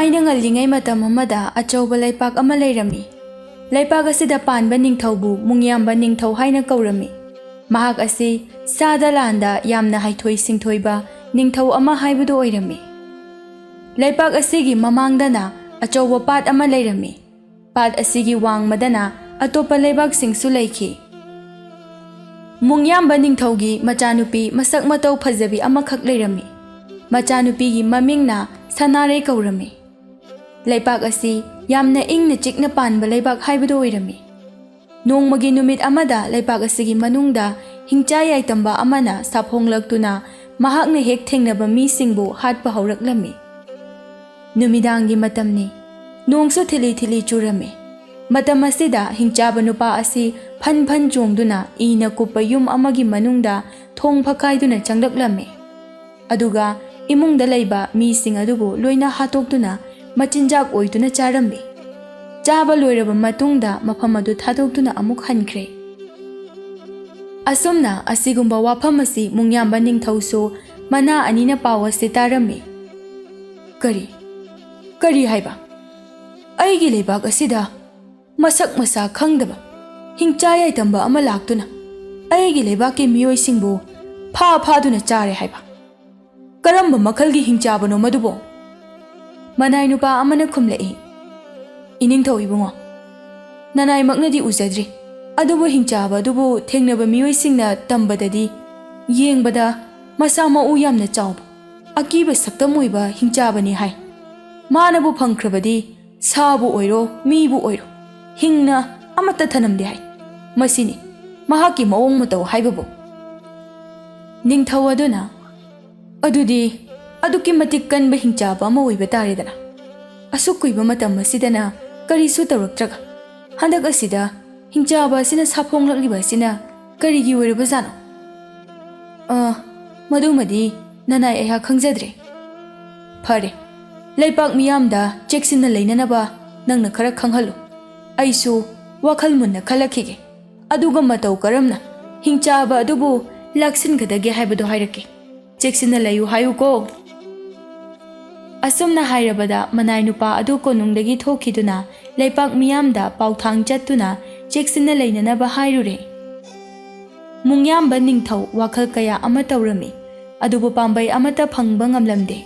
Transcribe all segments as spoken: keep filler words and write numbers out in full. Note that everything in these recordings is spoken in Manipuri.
ꯑꯩꯅ ꯉꯜꯂꯤꯉꯩ ꯃꯇꯝ ꯑꯃꯗ ꯑꯆꯧꯕ ꯂꯩꯄꯥꯛ ꯑꯃ ꯂꯩꯔꯝꯃꯤ꯫ ꯂꯩꯄꯥꯛ ꯑꯁꯤꯗ ꯄꯥꯟꯕ ꯅꯤꯡꯊꯧꯕꯨ ꯃꯨꯡꯌꯥꯝꯕ ꯅꯤꯡꯊꯧ ꯍꯥꯏꯅ ꯀꯧꯔꯝꯃꯤ꯫ ꯃꯍꯥꯛ ꯑꯁꯤ ꯁꯥꯗ ꯂꯥꯟꯗ ꯌꯥꯝꯅ ꯍꯩꯊꯣꯏ ꯁꯤꯡꯊꯣꯏꯕ ꯅꯤꯡꯊꯧ ꯑꯃ ꯍꯥꯏꯕꯗꯨ ꯑꯣꯏꯔꯝꯃꯤ꯫ ꯂꯩꯄꯥꯛ ꯑꯁꯤꯒꯤ ꯃꯃꯥꯡꯗꯅ ꯑꯆꯧꯕ ꯄꯥꯠ ꯑꯃ ꯂꯩꯔꯝꯃꯤ꯫ ꯄꯥꯠ ꯑꯁꯤꯒꯤ ꯋꯥꯡꯃꯗꯅ ꯑꯇꯣꯞꯄ ꯂꯩꯕꯥꯛꯁꯤꯡꯁꯨ ꯂꯩꯈꯤ꯫ ꯃꯨꯡꯌꯥꯝꯕ ꯅꯤꯡꯊꯧꯒꯤ ꯃꯆꯥꯅꯨꯄꯤ ꯃꯁꯛ ꯃꯇꯧ ꯐꯖꯕꯤ ꯑꯃꯈꯛ ꯂꯩꯔꯝꯃꯤ꯫ ꯃꯆꯥꯅꯨꯄꯤꯒꯤ ꯃꯃꯤꯡꯅ ꯁꯅꯥꯔꯩ ꯀꯧꯔꯝꯃꯤ꯫ ꯂꯩꯄꯥꯛ ꯑꯁꯤ ꯌꯥꯝꯅ ꯏꯪꯅ ꯆꯤꯛꯅ ꯄꯥꯟꯕ ꯂꯩꯕꯥꯛ ꯍꯥꯏꯕꯗꯨ ꯑꯣꯏꯔꯝꯃꯤ꯫ ꯅꯣꯡꯃꯒꯤ ꯅꯨꯃꯤꯠ ꯑꯃꯗ ꯂꯩꯄꯥꯛ ꯑꯁꯤꯒꯤ ꯃꯅꯨꯡꯗ ꯍꯤꯡꯆꯥ ꯌꯥꯏꯇꯝꯕ ꯑꯃꯅ ꯁꯥꯐꯣꯡꯂꯛꯇꯨꯅ ꯃꯍꯥꯛꯅ ꯍꯦꯛ ꯊꯦꯡꯅꯕ ꯃꯤꯁꯤꯡꯕꯨ ꯍꯥꯠꯄ ꯍꯧꯔꯛꯂꯝꯃꯤ꯫ ꯅꯨꯃꯤꯗꯥꯡꯒꯤ ꯃꯇꯝꯅꯤ꯫ ꯅꯣꯡꯁꯨ ꯊꯤꯂꯤ ꯊꯤꯂꯤ ꯆꯨꯔꯝꯃꯤ꯫ ꯃꯇꯝ ꯑꯁꯤꯗ ꯍꯤꯡꯆꯥꯕ ꯅꯨꯄꯥ ꯑꯁꯤ ꯐꯟ ꯐꯟ ꯆꯣꯡꯗꯨꯅ ꯏꯅ ꯀꯨꯞꯄ ꯌꯨꯝ ꯑꯃꯒꯤ ꯃꯅꯨꯡꯗ ꯊꯣꯡ ꯐꯛꯀꯥꯏꯗꯨꯅ ꯆꯪꯂꯛꯂꯝꯃꯤ꯫ ꯑꯗꯨꯒ ꯏꯃꯨꯡꯗ ꯂꯩꯕ ꯃꯤꯁꯤꯡ ꯑꯗꯨꯕꯨ ꯂꯣꯏꯅ ꯍꯥꯠꯇꯣꯛꯇꯨꯅ ꯃꯆꯤꯟꯖꯥꯛ ꯑꯣꯏꯗꯨꯅ ꯆꯥꯔꯝꯃꯤ꯫ ꯆꯥꯕ ꯂꯣꯏꯔꯕ ꯃꯇꯨꯡꯗ ꯃꯐꯝ ꯑꯗꯨ ꯊꯥꯗꯣꯛꯇꯨꯅ ꯑꯃꯨꯛ ꯍꯟꯈ꯭ꯔꯦ꯫ ꯑꯁꯨꯝꯅ ꯑꯁꯤꯒꯨꯝꯕ ꯋꯥꯐꯝ ꯑꯁꯤ ꯃꯨꯡꯌꯥꯝꯕ ꯅꯤꯡꯊꯧꯁꯨ ꯃꯅꯥ ꯑꯅꯤꯅ ꯄꯥꯎ ꯑꯁꯤ ꯇꯥꯔꯝꯃꯤ꯫ "ꯀꯔꯤ? ꯀꯔꯤ ꯍꯥꯏꯕ? ꯑꯩꯒꯤ ꯂꯩꯕꯥꯛ ꯑꯁꯤꯗ ꯃꯁꯛ ꯃꯁꯥ ꯈꯪꯗꯕ ꯍꯤꯡꯆꯥ ꯌꯥꯏꯇꯝꯕ ꯑꯃ ꯂꯥꯛꯇꯨꯅ ꯑꯩꯒꯤ ꯂꯩꯕꯥꯛꯀꯤ ꯃꯤꯑꯣꯏꯁꯤꯡꯕꯨ ꯐꯥ ꯐꯥꯗꯨꯅ ꯆꯥꯔꯦ ꯍꯥꯏꯕ? ꯀꯔꯝꯕ ꯃꯈꯜꯒꯤ ꯍꯤꯡꯆꯥꯕꯅꯣ ꯃꯗꯨꯕꯣ?" ꯃꯅꯥꯏ ꯅꯨꯄꯥ ꯑꯃꯅ ꯈꯨꯝꯂꯛꯏ, "ꯏꯅꯤꯡꯊꯧ ꯏꯕꯨꯡꯉꯣ, ꯅꯅꯥꯏꯃꯛꯅꯗꯤ ꯎꯖꯗ꯭ꯔꯤ, ꯑꯗꯨꯕꯨ ꯍꯤꯡꯆꯥꯕ ꯑꯗꯨꯕꯨ ꯊꯦꯡꯅꯕ ꯃꯤꯑꯣꯏꯁꯤꯡꯅ ꯇꯝꯕꯗꯗꯤ ꯌꯦꯡꯕꯗ ꯃꯁꯥ ꯃꯎ ꯌꯥꯝꯅ ꯆꯥꯎꯕ, ꯑꯀꯤꯕ ꯁꯛꯇꯝ ꯑꯣꯏꯕ ꯍꯤꯡꯆꯥꯕꯅꯤ ꯍꯥꯏ꯫ ꯃꯥꯅꯕꯨ ꯐꯪꯈ꯭ꯔꯕꯗꯤ ꯁꯥꯕꯨ ꯑꯣꯏꯔꯣ, ꯃꯤꯕꯨ ꯑꯣꯏꯔꯣ, ꯍꯤꯡꯅ ꯑꯃꯠꯇ ꯊꯅꯝꯗꯦ ꯍꯥꯏ꯫ ꯃꯁꯤꯅꯤ ꯃꯍꯥꯛꯀꯤ ꯃꯑꯣꯡ ꯃꯇꯧ ꯍꯥꯏꯕꯕꯨ꯫" ꯅꯤꯡꯊꯧ ꯑꯗꯨꯅ, "ꯑꯗꯨꯗꯤ ꯑꯗꯨꯛꯀꯤ ꯃꯇꯤꯛ ꯀꯟꯕ ꯍꯤꯡꯆꯥꯕ ꯑꯃ ꯑꯣꯏꯕ ꯇꯥꯔꯦꯗꯅ꯫ ꯑꯁꯨꯛ ꯀꯨꯏꯕ ꯃꯇꯝ ꯑꯁꯤꯗꯅ ꯀꯔꯤꯁꯨ ꯇꯧꯔꯛꯇ꯭ꯔꯒ, ꯍꯟꯗꯛ ꯑꯁꯤꯗ ꯍꯤꯡꯆꯥꯕ ꯑꯁꯤꯅ ꯁꯥꯐꯣꯡꯂꯛꯂꯤꯕ ꯑꯁꯤꯅ ꯀꯔꯤꯒꯤ ꯑꯣꯏꯔꯕꯖꯥꯠꯅꯣ?" "ꯑ, ꯃꯗꯨꯃꯗꯤ ꯅꯅꯥꯏ ꯑꯩꯍꯥꯛ ꯈꯪꯖꯗ꯭ꯔꯦ꯫" "ꯐꯔꯦ, ꯂꯩꯄꯥꯛ ꯃꯤꯌꯥꯝꯗ ꯆꯦꯛꯁꯤꯟꯅ ꯂꯩꯅꯅꯕ ꯅꯪꯅ ꯈꯔ ꯈꯪꯍꯜꯂꯨ꯫ ꯑꯩꯁꯨ ꯋꯥꯈꯜ ꯃꯨꯟꯅ ꯈꯜꯂꯛꯈꯤꯒꯦ꯫ ꯑꯗꯨꯒ ꯃꯇꯧ ꯀꯔꯝꯅ ꯍꯤꯡꯆꯥꯕ ꯑꯗꯨꯕꯨ ꯂꯥꯛꯁꯤꯟꯒꯗꯒꯦ ꯍꯥꯏꯕꯗꯨ ꯍꯥꯏꯔꯛꯀꯦ꯫ ꯆꯦꯛꯁꯤꯟꯅ ꯂꯩꯌꯨ ꯍꯥꯏꯌꯨꯀꯣ꯫" ꯑꯁꯨꯝꯅ ꯍꯥꯏꯔꯕꯗ ꯃꯅꯥꯏ ꯅꯨꯄꯥ ꯑꯗꯨ ꯀꯣꯅꯨꯡꯗꯒꯤ ꯊꯣꯛꯈꯤꯗꯨꯅ ꯂꯩꯄꯥꯛ ꯃꯤꯌꯥꯝꯗ ꯄꯥꯎꯊꯥꯡ ꯆꯠꯇꯨꯅ ꯆꯦꯛꯁꯤꯟꯅ ꯂꯩꯅꯅꯕ ꯍꯥꯏꯔꯨꯔꯦ꯫ ꯃꯨꯡꯌꯥꯝꯕ ꯅꯤꯡꯊꯧ ꯋꯥꯈꯜ ꯀꯌꯥ ꯑꯃ ꯇꯧꯔꯝꯃꯤ, ꯑꯗꯨꯕꯨ ꯄꯥꯝꯕꯩ ꯑꯃꯠꯇ ꯐꯪꯕ ꯉꯝꯂꯝꯗꯦ꯫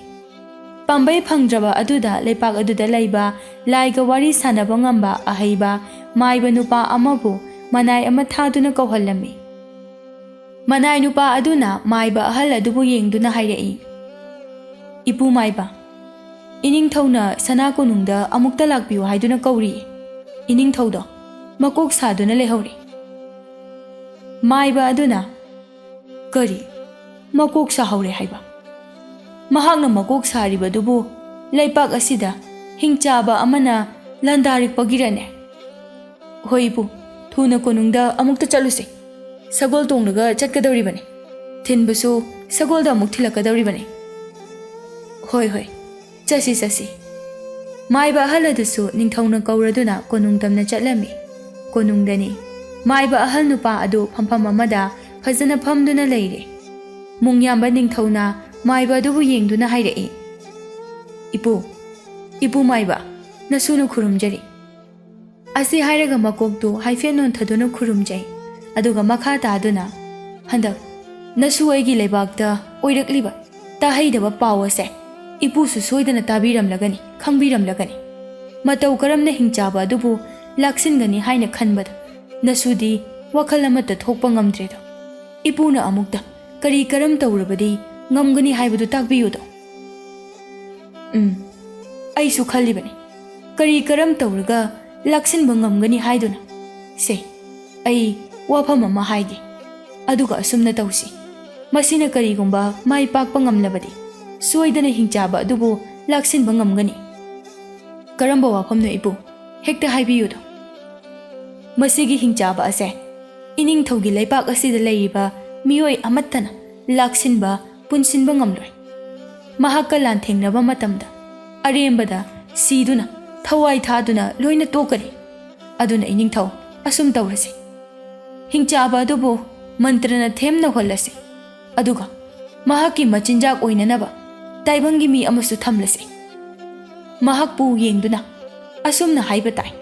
ꯄꯥꯝꯕꯩ ꯐꯪꯗ꯭ꯔꯕ ꯑꯗꯨꯗ ꯂꯩꯄꯥꯛ ꯑꯗꯨꯗ ꯂꯩꯕ ꯂꯥꯏꯒ ꯋꯥꯔꯤ ꯁꯥꯟꯅꯕ ꯉꯝꯕ ꯑꯍꯩꯕ ꯃꯥꯏꯕ ꯅꯨꯄꯥ ꯑꯃꯕꯨ ꯃꯅꯥꯏ ꯑꯃ ꯊꯥꯗꯨꯅ ꯀꯧꯍꯜꯂꯝꯃꯤ꯫ ꯃꯅꯥꯏ ꯅꯨꯄꯥ ꯑꯗꯨꯅ ꯃꯥꯏꯕ ꯑꯍꯜ ꯑꯗꯨꯕꯨ ꯌꯦꯡꯗꯨꯅ ꯍꯥꯏꯔꯛꯏ, "ꯏꯄꯨ ꯃꯥꯏꯕ, ꯏꯅꯤꯡꯊꯧꯅ ꯁꯅꯥ ꯀꯣꯅꯨꯡꯗ ꯑꯃꯨꯛꯇ ꯂꯥꯛꯄꯤꯌꯨ ꯍꯥꯏꯗꯨꯅ ꯀꯧꯔꯤ꯫ ꯏꯅꯤꯡꯊꯧꯗꯣ ꯃꯀꯣꯛ ꯁꯥꯗꯨꯅ ꯂꯩꯍꯧꯔꯦ꯫" ꯃꯥꯏꯕ ꯑꯗꯨꯅ, "ꯀꯔꯤ? ꯃꯀꯣꯛ ꯁꯥꯍꯧꯔꯦ ꯍꯥꯏꯕ? ꯃꯍꯥꯛꯅ ꯃꯀꯣꯛ ꯁꯥꯔꯤꯕꯗꯨꯕꯨ ꯂꯩꯄꯥꯛ ꯑꯁꯤꯗ ꯍꯤꯡꯆꯥꯕ ꯑꯃꯅ ꯂꯥꯟꯗꯥꯔꯛꯄꯒꯤꯔꯅꯦ?" "ꯍꯣꯏ ꯏꯄꯨ, ꯊꯨꯅ ꯀꯣꯅꯨꯡꯗ ꯑꯃꯨꯛꯇ ꯆꯠꯂꯨꯁꯦ꯫ ꯁꯒꯣꯜ ꯇꯣꯡꯂꯒ ꯆꯠꯀꯗꯧꯔꯤꯕꯅꯤ꯫ ꯊꯤꯟꯕꯁꯨ ꯁꯒꯣꯜꯗ ꯑꯃꯨꯛ ꯊꯤꯜꯂꯛꯀꯗꯧꯔꯤꯕꯅꯤ꯫" "ꯍꯣꯏ, ꯍꯣꯏ, ꯆꯠꯁꯤ, ꯆꯠꯁꯤ꯫" ꯃꯥꯏꯕ ꯑꯍꯜ ꯑꯗꯨꯁꯨ ꯅꯤꯡꯊꯧꯅ ꯀꯧꯔꯗꯨꯅ ꯀꯣꯅꯨꯡ ꯇꯝꯅ ꯆꯠꯂꯝꯃꯤ꯫ ꯀꯣꯅꯨꯡꯗꯅꯤ꯫ ꯃꯥꯏꯕ ꯑꯍꯜ ꯅꯨꯄꯥ ꯑꯗꯨ ꯐꯝꯐꯝ ꯑꯃꯗ ꯐꯖꯅ ꯐꯝꯗꯨꯅ ꯂꯩꯔꯦ꯫ ꯃꯨꯡꯌꯥꯝꯕ ꯅꯤꯡꯊꯧꯅ ꯃꯥꯏꯕ ꯑꯗꯨꯕꯨ ꯌꯦꯡꯗꯨꯅ ꯍꯥꯏꯔꯛꯏ, "ꯏꯄꯨ, ꯏꯄꯨ ꯃꯥꯏꯕ, ꯅꯁꯨꯅ ꯈꯨꯔꯨꯝꯖꯔꯤ꯫" ꯑꯁꯤ ꯍꯥꯏꯔꯒ ꯃꯀꯣꯛꯇꯨ ꯍꯥꯏꯐꯦꯠ ꯅꯣꯟꯊꯗꯨꯅ ꯈꯨꯔꯨꯝꯖꯩ꯫ ꯑꯗꯨꯒ ꯃꯈꯥ ꯇꯥꯗꯨꯅ, "ꯍꯟꯗꯛ ꯅꯁꯨ ꯑꯩꯒꯤ ꯂꯩꯕꯥꯛꯇ ꯑꯣꯏꯔꯛꯂꯤꯕ ꯇꯥꯍꯩꯗꯕ ꯄꯥꯎ ꯑꯁꯦ ꯏꯄꯨꯁꯨ ꯁꯣꯏꯗꯅ ꯇꯥꯕꯤꯔꯝꯂꯒꯅꯤ, ꯈꯪꯕꯤꯔꯝꯂꯒꯅꯤ꯫ ꯃꯇꯧ ꯀꯔꯝꯅ ꯍꯤꯡꯆꯥꯕ ꯑꯗꯨꯕꯨ ꯂꯥꯛꯁꯤꯟꯒꯅꯤ ꯍꯥꯏꯅ ꯈꯟꯕꯗ ꯅꯁꯨꯗꯤ ꯋꯥꯈꯜ ꯑꯃꯠꯇ ꯊꯣꯛꯄ ꯉꯝꯗ꯭ꯔꯦꯗꯣ꯫ ꯏꯄꯨꯅ ꯑꯃꯨꯛꯇ ꯀꯔꯤ ꯀꯔꯝ ꯇꯧꯔꯕꯗꯤ ꯉꯝꯒꯅꯤ ꯍꯥꯏꯕꯗꯨ ꯇꯥꯛꯄꯤꯌꯨꯗꯣ꯫" "ꯎꯝ, ꯑꯩꯁꯨ ꯈꯜꯂꯤꯕꯅꯤ, ꯀꯔꯤ ꯀꯔꯝ ꯇꯧꯔꯒ ꯂꯥꯛꯁꯤꯟꯕ ꯉꯝꯒꯅꯤ ꯍꯥꯏꯗꯨꯅ꯫ ꯁꯦ, ꯑꯩ ꯋꯥꯐꯝ ꯑꯃ ꯍꯥꯏꯒꯦ, ꯑꯗꯨꯒ ꯑꯁꯨꯝꯅ ꯇꯧꯁꯤ꯫ ꯃꯁꯤꯅ ꯀꯔꯤꯒꯨꯝꯕ ꯃꯥꯏ ꯄꯥꯛꯄ ꯉꯝꯂꯕꯗꯤ ꯁꯣꯏꯗꯅ ꯍꯤꯡꯆꯥꯕ ꯑꯗꯨꯕꯨ ꯂꯥꯛꯁꯤꯟꯕ ꯉꯝꯒꯅꯤ꯫" "ꯀꯔꯝꯕ ꯋꯥꯐꯝꯅꯣ ꯏꯄꯨ? ꯍꯦꯛꯇ ꯍꯥꯏꯕꯤꯌꯨꯗꯣ꯫" "ꯃꯁꯤꯒꯤ ꯍꯤꯡꯆꯥꯕ ꯑꯁꯦ ꯏꯅꯤꯡꯊꯧꯒꯤ ꯂꯩꯄꯥꯛ ꯑꯁꯤꯗ ꯂꯩꯔꯤꯕ ꯃꯤꯑꯣꯏ ꯑꯃꯠꯇꯅ ꯂꯥꯛꯁꯤꯟꯕ, ꯄꯨꯟꯁꯤꯟꯕ ꯉꯝꯂꯣꯏ꯫ ꯃꯍꯥꯛꯀ ꯂꯥꯟꯊꯦꯡꯅꯕ ꯃꯇꯝꯗ ꯑꯔꯦꯝꯕꯗ ꯁꯤꯗꯨꯅ, ꯊꯋꯥꯏ ꯊꯥꯗꯨꯅ ꯂꯣꯏꯅ ꯇꯣꯛꯀꯅꯤ꯫ ꯑꯗꯨꯅ ꯏꯅꯤꯡꯊꯧ, ꯑꯁꯨꯝ ꯇꯧꯔꯁꯤ꯫ ꯍꯤꯡꯆꯥꯕ ꯑꯗꯨꯕꯨ ꯃꯟꯇ꯭ꯔꯅ ꯊꯦꯝꯅ ꯍꯣꯜꯂꯁꯤ꯫ ꯑꯗꯨꯒ ꯃꯍꯥꯛꯀꯤ ꯃꯆꯤꯟꯖꯥꯛ ꯑꯣꯏꯅꯅꯕ ꯇꯥꯏꯕꯪꯒꯤ ꯃꯤ ꯑꯃꯁꯨ ꯊꯝꯂꯁꯤ꯫ ꯃꯍꯥꯛꯄꯨ ꯌꯦꯡꯗꯨꯅ ꯑꯁꯨꯝꯅ ꯍꯥꯏꯕ ꯇꯥꯏ,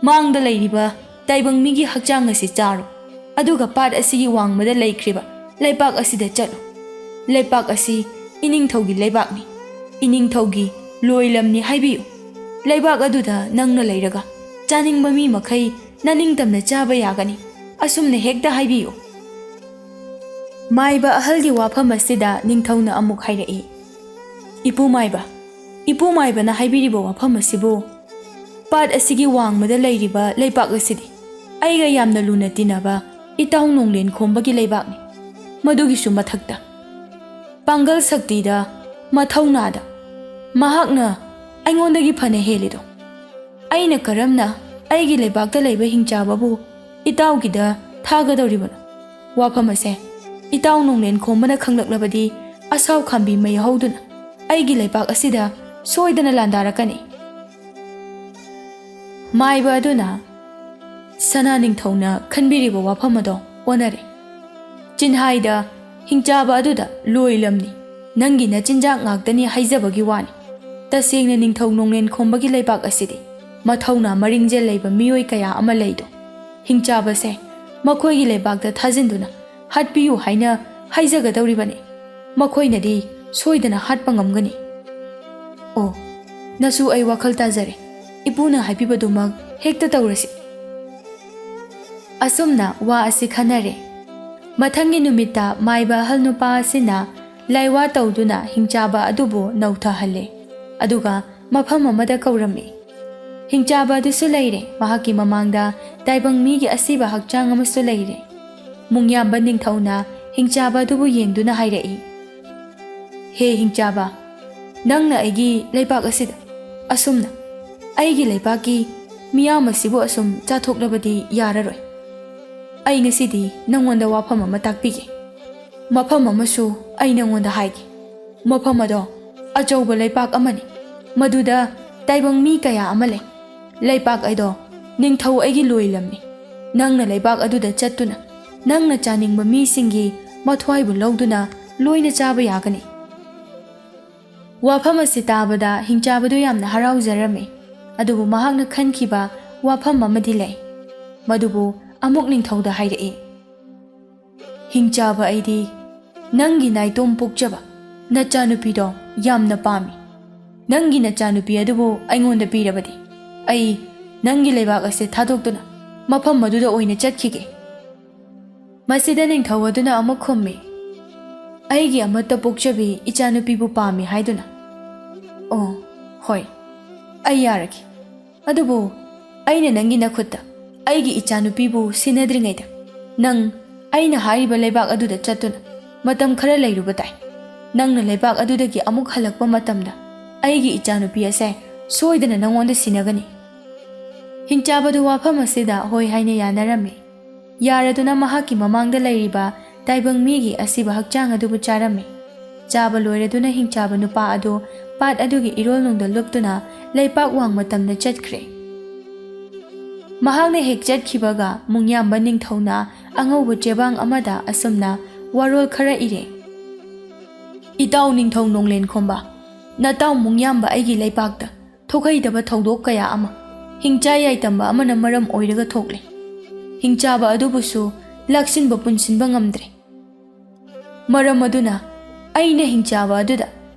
"ꯃꯥꯡꯗ ꯂꯩꯔꯤꯕ ꯇꯥꯏꯕꯪ ꯃꯤꯒꯤ ꯍꯛꯆꯥꯡ ꯑꯁꯤ ꯆꯥꯔꯣ, ꯑꯗꯨꯒ ꯄꯥꯠ ꯑꯁꯤꯒꯤ ꯋꯥꯡꯃꯗ ꯂꯩꯈ꯭ꯔꯤꯕ ꯂꯩꯄꯥꯛ ꯑꯁꯤꯗ ꯆꯠꯂꯨ꯫ ꯂꯩꯄꯥꯛ ꯑꯁꯤ ꯏꯅꯤꯡꯊꯧꯒꯤ ꯂꯩꯕꯥꯛꯅꯤ, ꯏꯅꯤꯡꯊꯧꯒꯤ ꯂꯣꯏꯂꯝꯅꯤ ꯍꯥꯏꯕꯤꯌꯨ꯫ ꯂꯩꯕꯥꯛ ꯑꯗꯨꯗ ꯅꯪꯅ ꯂꯩꯔꯒ ꯆꯥꯅꯤꯡꯕ ꯃꯤ ꯃꯈꯩ ꯅꯅꯤꯡꯇꯝꯅ ꯆꯥꯕ ꯌꯥꯒꯅꯤ꯫ ꯑꯁꯨꯝꯅ ꯍꯦꯛꯇ ꯍꯥꯏꯕꯤꯌꯨ"꯫ ꯃꯥꯏꯕ ꯑꯍꯜꯒꯤ ꯋꯥꯐꯝ ꯑꯁꯤꯗ ꯅꯤꯡꯊꯧꯅ ꯑꯃꯨꯛ ꯍꯥꯏꯔꯛꯏ, "ꯏꯄꯨ ꯃꯥꯏꯕ, ꯏꯄꯨ ꯃꯥꯏꯕꯅ ꯍꯥꯏꯕꯤꯔꯤꯕ ꯋꯥꯐꯝ ꯑꯁꯤꯕꯨ, ꯄꯥꯠ ꯑꯁꯤꯒꯤ ꯋꯥꯡꯃꯗ ꯂꯩꯔꯤꯕ ꯂꯩꯄꯥꯛ ꯑꯁꯤꯗꯤ ꯑꯩꯒ ꯌꯥꯝꯅ ꯂꯨꯅ ꯇꯤꯟꯅꯕ ꯏꯇꯥꯎ ꯅꯣꯡꯂꯦꯟ ꯈꯣꯝꯕꯒꯤ ꯂꯩꯕꯥꯛꯅꯤ꯫ ꯃꯗꯨꯒꯤꯁꯨ ꯃꯊꯛꯇ, ꯄꯥꯡꯒꯜ ꯁꯛꯇꯤꯗ, ꯃꯊꯧꯅꯥꯗ ꯃꯍꯥꯛꯅ ꯑꯩꯉꯣꯟꯗꯒꯤ ꯐꯅ ꯍꯦꯜꯂꯤꯗꯣ꯫ ꯑꯩꯅ ꯀꯔꯝꯅ ꯑꯩꯒꯤ ꯂꯩꯕꯥꯛꯇ ꯂꯩꯕ ꯍꯤꯡꯆꯥꯕꯕꯨ ꯏꯇꯥꯎꯒꯤꯗ ꯊꯥꯒꯗꯧꯔꯤꯕꯅꯣ? ꯋꯥꯐꯝ ꯑꯁꯦ ꯏꯇꯥꯎ ꯅꯣꯡꯂꯦꯟ ꯈꯣꯝꯕꯅ ꯈꯪꯂꯛꯂꯕꯗꯤ, ꯑꯁꯥꯎ ꯈꯥꯝꯕꯤ ꯃꯩ ꯍꯧꯗꯨꯅ ꯑꯩꯒꯤ ꯂꯩꯕꯥꯛ ꯑꯁꯤꯗ ꯁꯣꯏꯗꯅ ꯂꯥꯟꯗꯥꯔꯛꯀꯅꯤ"꯫ ꯃꯥꯏꯕ ꯑꯗꯨꯅ ꯁꯅꯥ ꯅꯤꯡꯊꯧꯅ ꯈꯟꯕꯤꯔꯤꯕ ꯋꯥꯐꯝ ꯑꯗꯣ ꯑꯣꯟꯅꯔꯦ꯫ ꯆꯤꯟꯍꯥꯏꯗ ꯍꯤꯡꯆꯥꯕ ꯑꯗꯨꯗ, "ꯂꯣꯏꯂꯝꯅꯤ, ꯅꯪꯒꯤ ꯅꯆꯤꯟꯖꯥꯛ ꯉꯥꯛꯇꯅꯤ ꯍꯥꯏꯖꯕꯒꯤ ꯋꯥꯅꯤ꯫ ꯇꯁꯦꯡꯅ ꯅꯤꯡꯊꯧ ꯅꯣꯡꯂꯦꯟ ꯈꯣꯝꯕꯒꯤ ꯂꯩꯕꯥꯛ ꯑꯁꯤꯗꯤ ꯃꯊꯧꯅꯥ ꯃꯔꯤꯡꯖꯦꯜ ꯂꯩꯕ ꯃꯤꯑꯣꯏ ꯀꯌꯥ ꯑꯃ ꯂꯩꯗꯣ꯫ ꯍꯤꯡꯆꯥꯕꯁꯦ ꯃꯈꯣꯏꯒꯤ ꯂꯩꯕꯥꯛꯇ ꯊꯥꯖꯤꯟꯗꯨꯅ ꯍꯥꯠꯄꯤꯌꯨ ꯍꯥꯏꯅ ꯍꯥꯏꯖꯒꯗꯧꯔꯤꯕꯅꯤ꯫ ꯃꯈꯣꯏꯅꯗꯤ ꯁꯣꯏꯗꯅ ꯍꯥꯠꯄ ꯉꯝꯒꯅꯤ"꯫ ꯑꯣ, ꯅꯁꯨ ꯑꯩ ꯋꯥꯈꯜ ꯇꯥꯖꯔꯦ꯫ ꯏꯄꯨꯅ ꯍꯥꯏꯕꯤꯕꯗꯨꯃꯛ ꯍꯦꯛꯇ ꯇꯧꯔꯁꯤ꯫ ꯑꯁꯨꯝꯅ ꯋꯥ ꯑꯁꯤ ꯈꯟꯅꯔꯦ꯫ ꯃꯊꯪꯒꯤ ꯅꯨꯃꯤꯠꯇ ꯃꯥꯏꯕ ꯑꯍꯜ ꯅꯨꯄꯥ ꯑꯁꯤꯅ ꯂꯥꯏꯋꯥ ꯇꯧꯗꯨꯅ ꯍꯤꯡꯆꯥꯕ ꯑꯗꯨꯕꯨ ꯅꯧꯊꯍꯜꯂꯦ, ꯑꯗꯨꯒ ꯃꯐꯝ ꯑꯃꯗ ꯀꯧꯔꯝꯃꯤ꯫ ꯍꯤꯡꯆꯥꯕ ꯑꯗꯨꯁꯨ ꯂꯩꯔꯦ, ꯃꯍꯥꯛꯀꯤ ꯃꯃꯥꯡꯗ ꯇꯥꯏꯕꯪ ꯃꯤꯒꯤ ꯑꯁꯤꯕ ꯍꯛꯆꯥꯡ ꯑꯃꯁꯨ ꯂꯩꯔꯦ꯫ ꯃꯨꯡꯌꯥꯝꯕ ꯅꯤꯡꯊꯧꯅ ꯍꯤꯡꯆꯥꯕ ꯑꯗꯨꯕꯨ ꯌꯦꯡꯗꯨꯅ ꯍꯥꯏꯔꯛꯏ, "ꯍꯦ ꯍꯤꯡꯆꯥꯕ, ꯅꯪꯅ ꯑꯩꯒꯤ ꯂꯩꯕꯥꯛ ꯑꯁꯤꯗ ꯑꯁꯨꯝꯅ ꯑꯩꯒꯤ ꯂꯩꯕꯥꯛꯀꯤ ꯃꯤꯌꯥꯝ ꯑꯁꯤꯕꯨ ꯑꯁꯨꯝ ꯆꯥꯊꯣꯛꯂꯕꯗꯤ ꯌꯥꯔꯔꯣꯏ꯫ ꯑꯩ ꯉꯁꯤꯗꯤ ꯅꯪꯉꯣꯟꯗ ꯋꯥꯐꯝ ꯑꯃ ꯇꯥꯛꯄꯤꯒꯦ꯫ ꯃꯐꯝ ꯑꯃꯁꯨ ꯑꯩ ꯅꯪꯉꯣꯟꯗ ꯍꯥꯏꯒꯦ꯫ ꯃꯐꯝ ꯑꯗꯣ ꯑꯆꯧꯕ ꯂꯩꯄꯥꯛ ꯑꯃꯅꯤ, ꯃꯗꯨꯗ ꯇꯥꯏꯕꯪ ꯃꯤ ꯀꯌꯥ ꯑꯃ ꯂꯩ꯫ ꯂꯩꯄꯥꯛ ꯑꯗꯣ ꯅꯤꯡꯊꯧ ꯑꯩꯒꯤ ꯂꯣꯏꯂꯝꯅꯤ꯫ ꯅꯪꯅ ꯂꯩꯕꯥꯛ ꯑꯗꯨꯗ ꯆꯠꯇꯨꯅ ꯅꯪꯅ ꯆꯥꯅꯤꯡꯕ ꯃꯤꯁꯤꯡꯒꯤ ꯃꯊ꯭ꯋꯥꯏꯕꯨ ꯂꯧꯗꯨꯅ ꯂꯣꯏꯅ ꯆꯥꯕ ꯌꯥꯒꯅꯤ"꯫ ꯋꯥꯐꯝ ꯑꯁꯤ ꯇꯥꯕꯗ ꯍꯤꯡꯆꯥꯕꯗꯨ ꯌꯥꯝꯅ ꯍꯔꯥꯎꯖꯔꯝꯃꯤ꯫ ꯑꯗꯨꯕꯨ ꯃꯍꯥꯛꯅ ꯈꯟꯈꯤꯕ ꯋꯥꯐꯝ ꯑꯃꯗꯤ ꯂꯩ꯫ ꯃꯗꯨꯕꯨ ꯑꯃꯨꯛ ꯅꯤꯡꯊꯧꯗ ꯍꯥꯏꯔꯛꯏ꯫ "ꯍꯤꯡꯆꯥꯕ, ꯑꯩꯗꯤ ꯅꯪꯒꯤ ꯅꯥꯏꯇꯣꯝ ꯄꯣꯛꯆꯕ ꯅꯆꯥꯅꯨꯄꯤꯗꯣ ꯌꯥꯝꯅ ꯄꯥꯝꯃꯤ꯫ ꯅꯪꯒꯤ ꯅꯆꯥꯅꯨꯄꯤ ꯑꯗꯨꯕꯨ ꯑꯩꯉꯣꯟꯗ ꯄꯤꯔꯕꯗꯤ ꯑꯩ ꯅꯪꯒꯤ ꯂꯩꯕꯥꯛ ꯑꯁꯤ ꯊꯥꯗꯣꯛꯇꯨꯅ ꯃꯐꯝ ꯑꯗꯨꯗ ꯑꯣꯏꯅ ꯆꯠꯈꯤꯒꯦ꯫" ꯃꯁꯤꯗ ꯅꯤꯡꯊꯧ ꯑꯗꯨꯅ ꯑꯃꯨꯛ ꯈꯨꯝꯃꯤ, "ꯑꯩꯒꯤ ꯑꯃꯠꯇ ꯄꯣꯛꯆꯕꯤ ꯏꯆꯥꯅꯨꯄꯤꯕꯨ ꯄꯥꯝꯃꯤ ꯍꯥꯏꯗꯨꯅ꯫ ꯑꯣ, ꯍꯣꯏ, ꯑꯩ ꯌꯥꯔꯒꯦ꯫ ꯑꯗꯨꯕꯨ ꯑꯩꯅ ꯅꯪꯒꯤ ꯅꯈꯨꯠꯇ ꯑꯩꯒꯤ ꯏꯆꯥꯅꯨꯄꯤꯕꯨ ꯁꯤꯟꯅꯗ꯭ꯔꯤꯉꯩꯗ ꯅꯪ ꯑꯩꯅ ꯍꯥꯏꯔꯤꯕ ꯂꯩꯕꯥꯛ ꯑꯗꯨꯗ ꯆꯠꯇꯨꯅ ꯃꯇꯝ ꯈꯔ ꯂꯩꯔꯨꯕ ꯇꯥꯏ꯫ ꯅꯪꯅ ꯂꯩꯕꯥꯛ ꯑꯗꯨꯗꯒꯤ ꯑꯃꯨꯛ ꯍꯜꯂꯛꯄ ꯃꯇꯝꯗ ꯑꯩꯒꯤ ꯏꯆꯥꯅꯨꯄꯤ ꯑꯁꯦ ꯁꯣꯏꯗꯅ ꯅꯪꯉꯣꯟꯗ ꯁꯤꯟꯅꯒꯅꯤ꯫" ꯍꯤꯡꯆꯥꯕꯗꯨ ꯋꯥꯐꯝ ꯑꯁꯤꯗ ꯍꯣꯏ ꯍꯥꯏꯅ ꯌꯥꯅꯔꯝꯃꯤ꯫ ꯌꯥꯔꯗꯨꯅ ꯃꯍꯥꯛꯀꯤ ꯃꯃꯥꯡꯗ ꯂꯩꯔꯤꯕ ꯇꯥꯏꯕꯪ ꯃꯤꯒꯤ ꯑꯁꯤꯕ ꯍꯛꯆꯥꯡ ꯑꯗꯨꯕꯨ ꯆꯥꯔꯝꯃꯤ꯫ ꯆꯥꯕ ꯂꯣꯏꯔꯗꯨꯅ ꯍꯤꯡꯆꯥꯕ ꯅꯨꯄꯥ ꯑꯗꯨ ꯄꯥꯠ ꯑꯗꯨꯒꯤ ꯏꯔꯣꯜꯅꯨꯡꯗ ꯂꯨꯞꯇꯨꯅ ꯂꯩꯄꯥꯛ ꯋꯥꯡꯃ ꯇꯝꯅ ꯆꯠꯈ꯭ꯔꯦ꯫ ꯃꯍꯥꯛꯅ ꯍꯦꯛ ꯆꯠꯈꯤꯕꯒ ꯃꯨꯡꯌꯥꯝꯕ ꯅꯤꯡꯊꯧꯅ ꯑꯉꯧꯕ ꯆꯦꯕꯥꯡ ꯑꯃꯗ ꯑꯁꯨꯝꯅ ꯋꯥꯔꯣꯜ ꯈꯔ ꯏꯔꯦ꯫ "ꯏꯇꯥꯎ ꯅꯤꯡꯊꯧ ꯅꯣꯡꯂꯦꯟ ꯈꯣꯝꯕ, ꯅꯇꯥꯎ ꯃꯨꯡꯌꯥꯝꯕ ꯑꯩꯒꯤ ꯂꯩꯄꯥꯛꯇ ꯊꯣꯛꯍꯩꯗꯕ ꯊꯧꯗꯣꯛ ꯀꯌꯥ ꯑꯃ, ꯍꯤꯡꯆꯥ ꯌꯥꯏꯇꯝꯕ ꯑꯃꯅ ꯃꯔꯝ ꯑꯣꯏꯔꯒ ꯊꯣꯛꯂꯦ꯫ ꯍꯤꯡꯆꯥꯕ ꯑꯗꯨꯕꯨꯁꯨ ꯂꯥꯛꯁꯤꯟꯕ ꯄꯨꯟꯁꯤꯟꯕ ꯉꯝꯗ꯭ꯔꯦ꯫ ꯃꯔꯝ ꯑꯗꯨꯅ ꯑꯩꯅ ꯍꯤꯡꯆꯥꯕ ꯑꯗꯨꯗ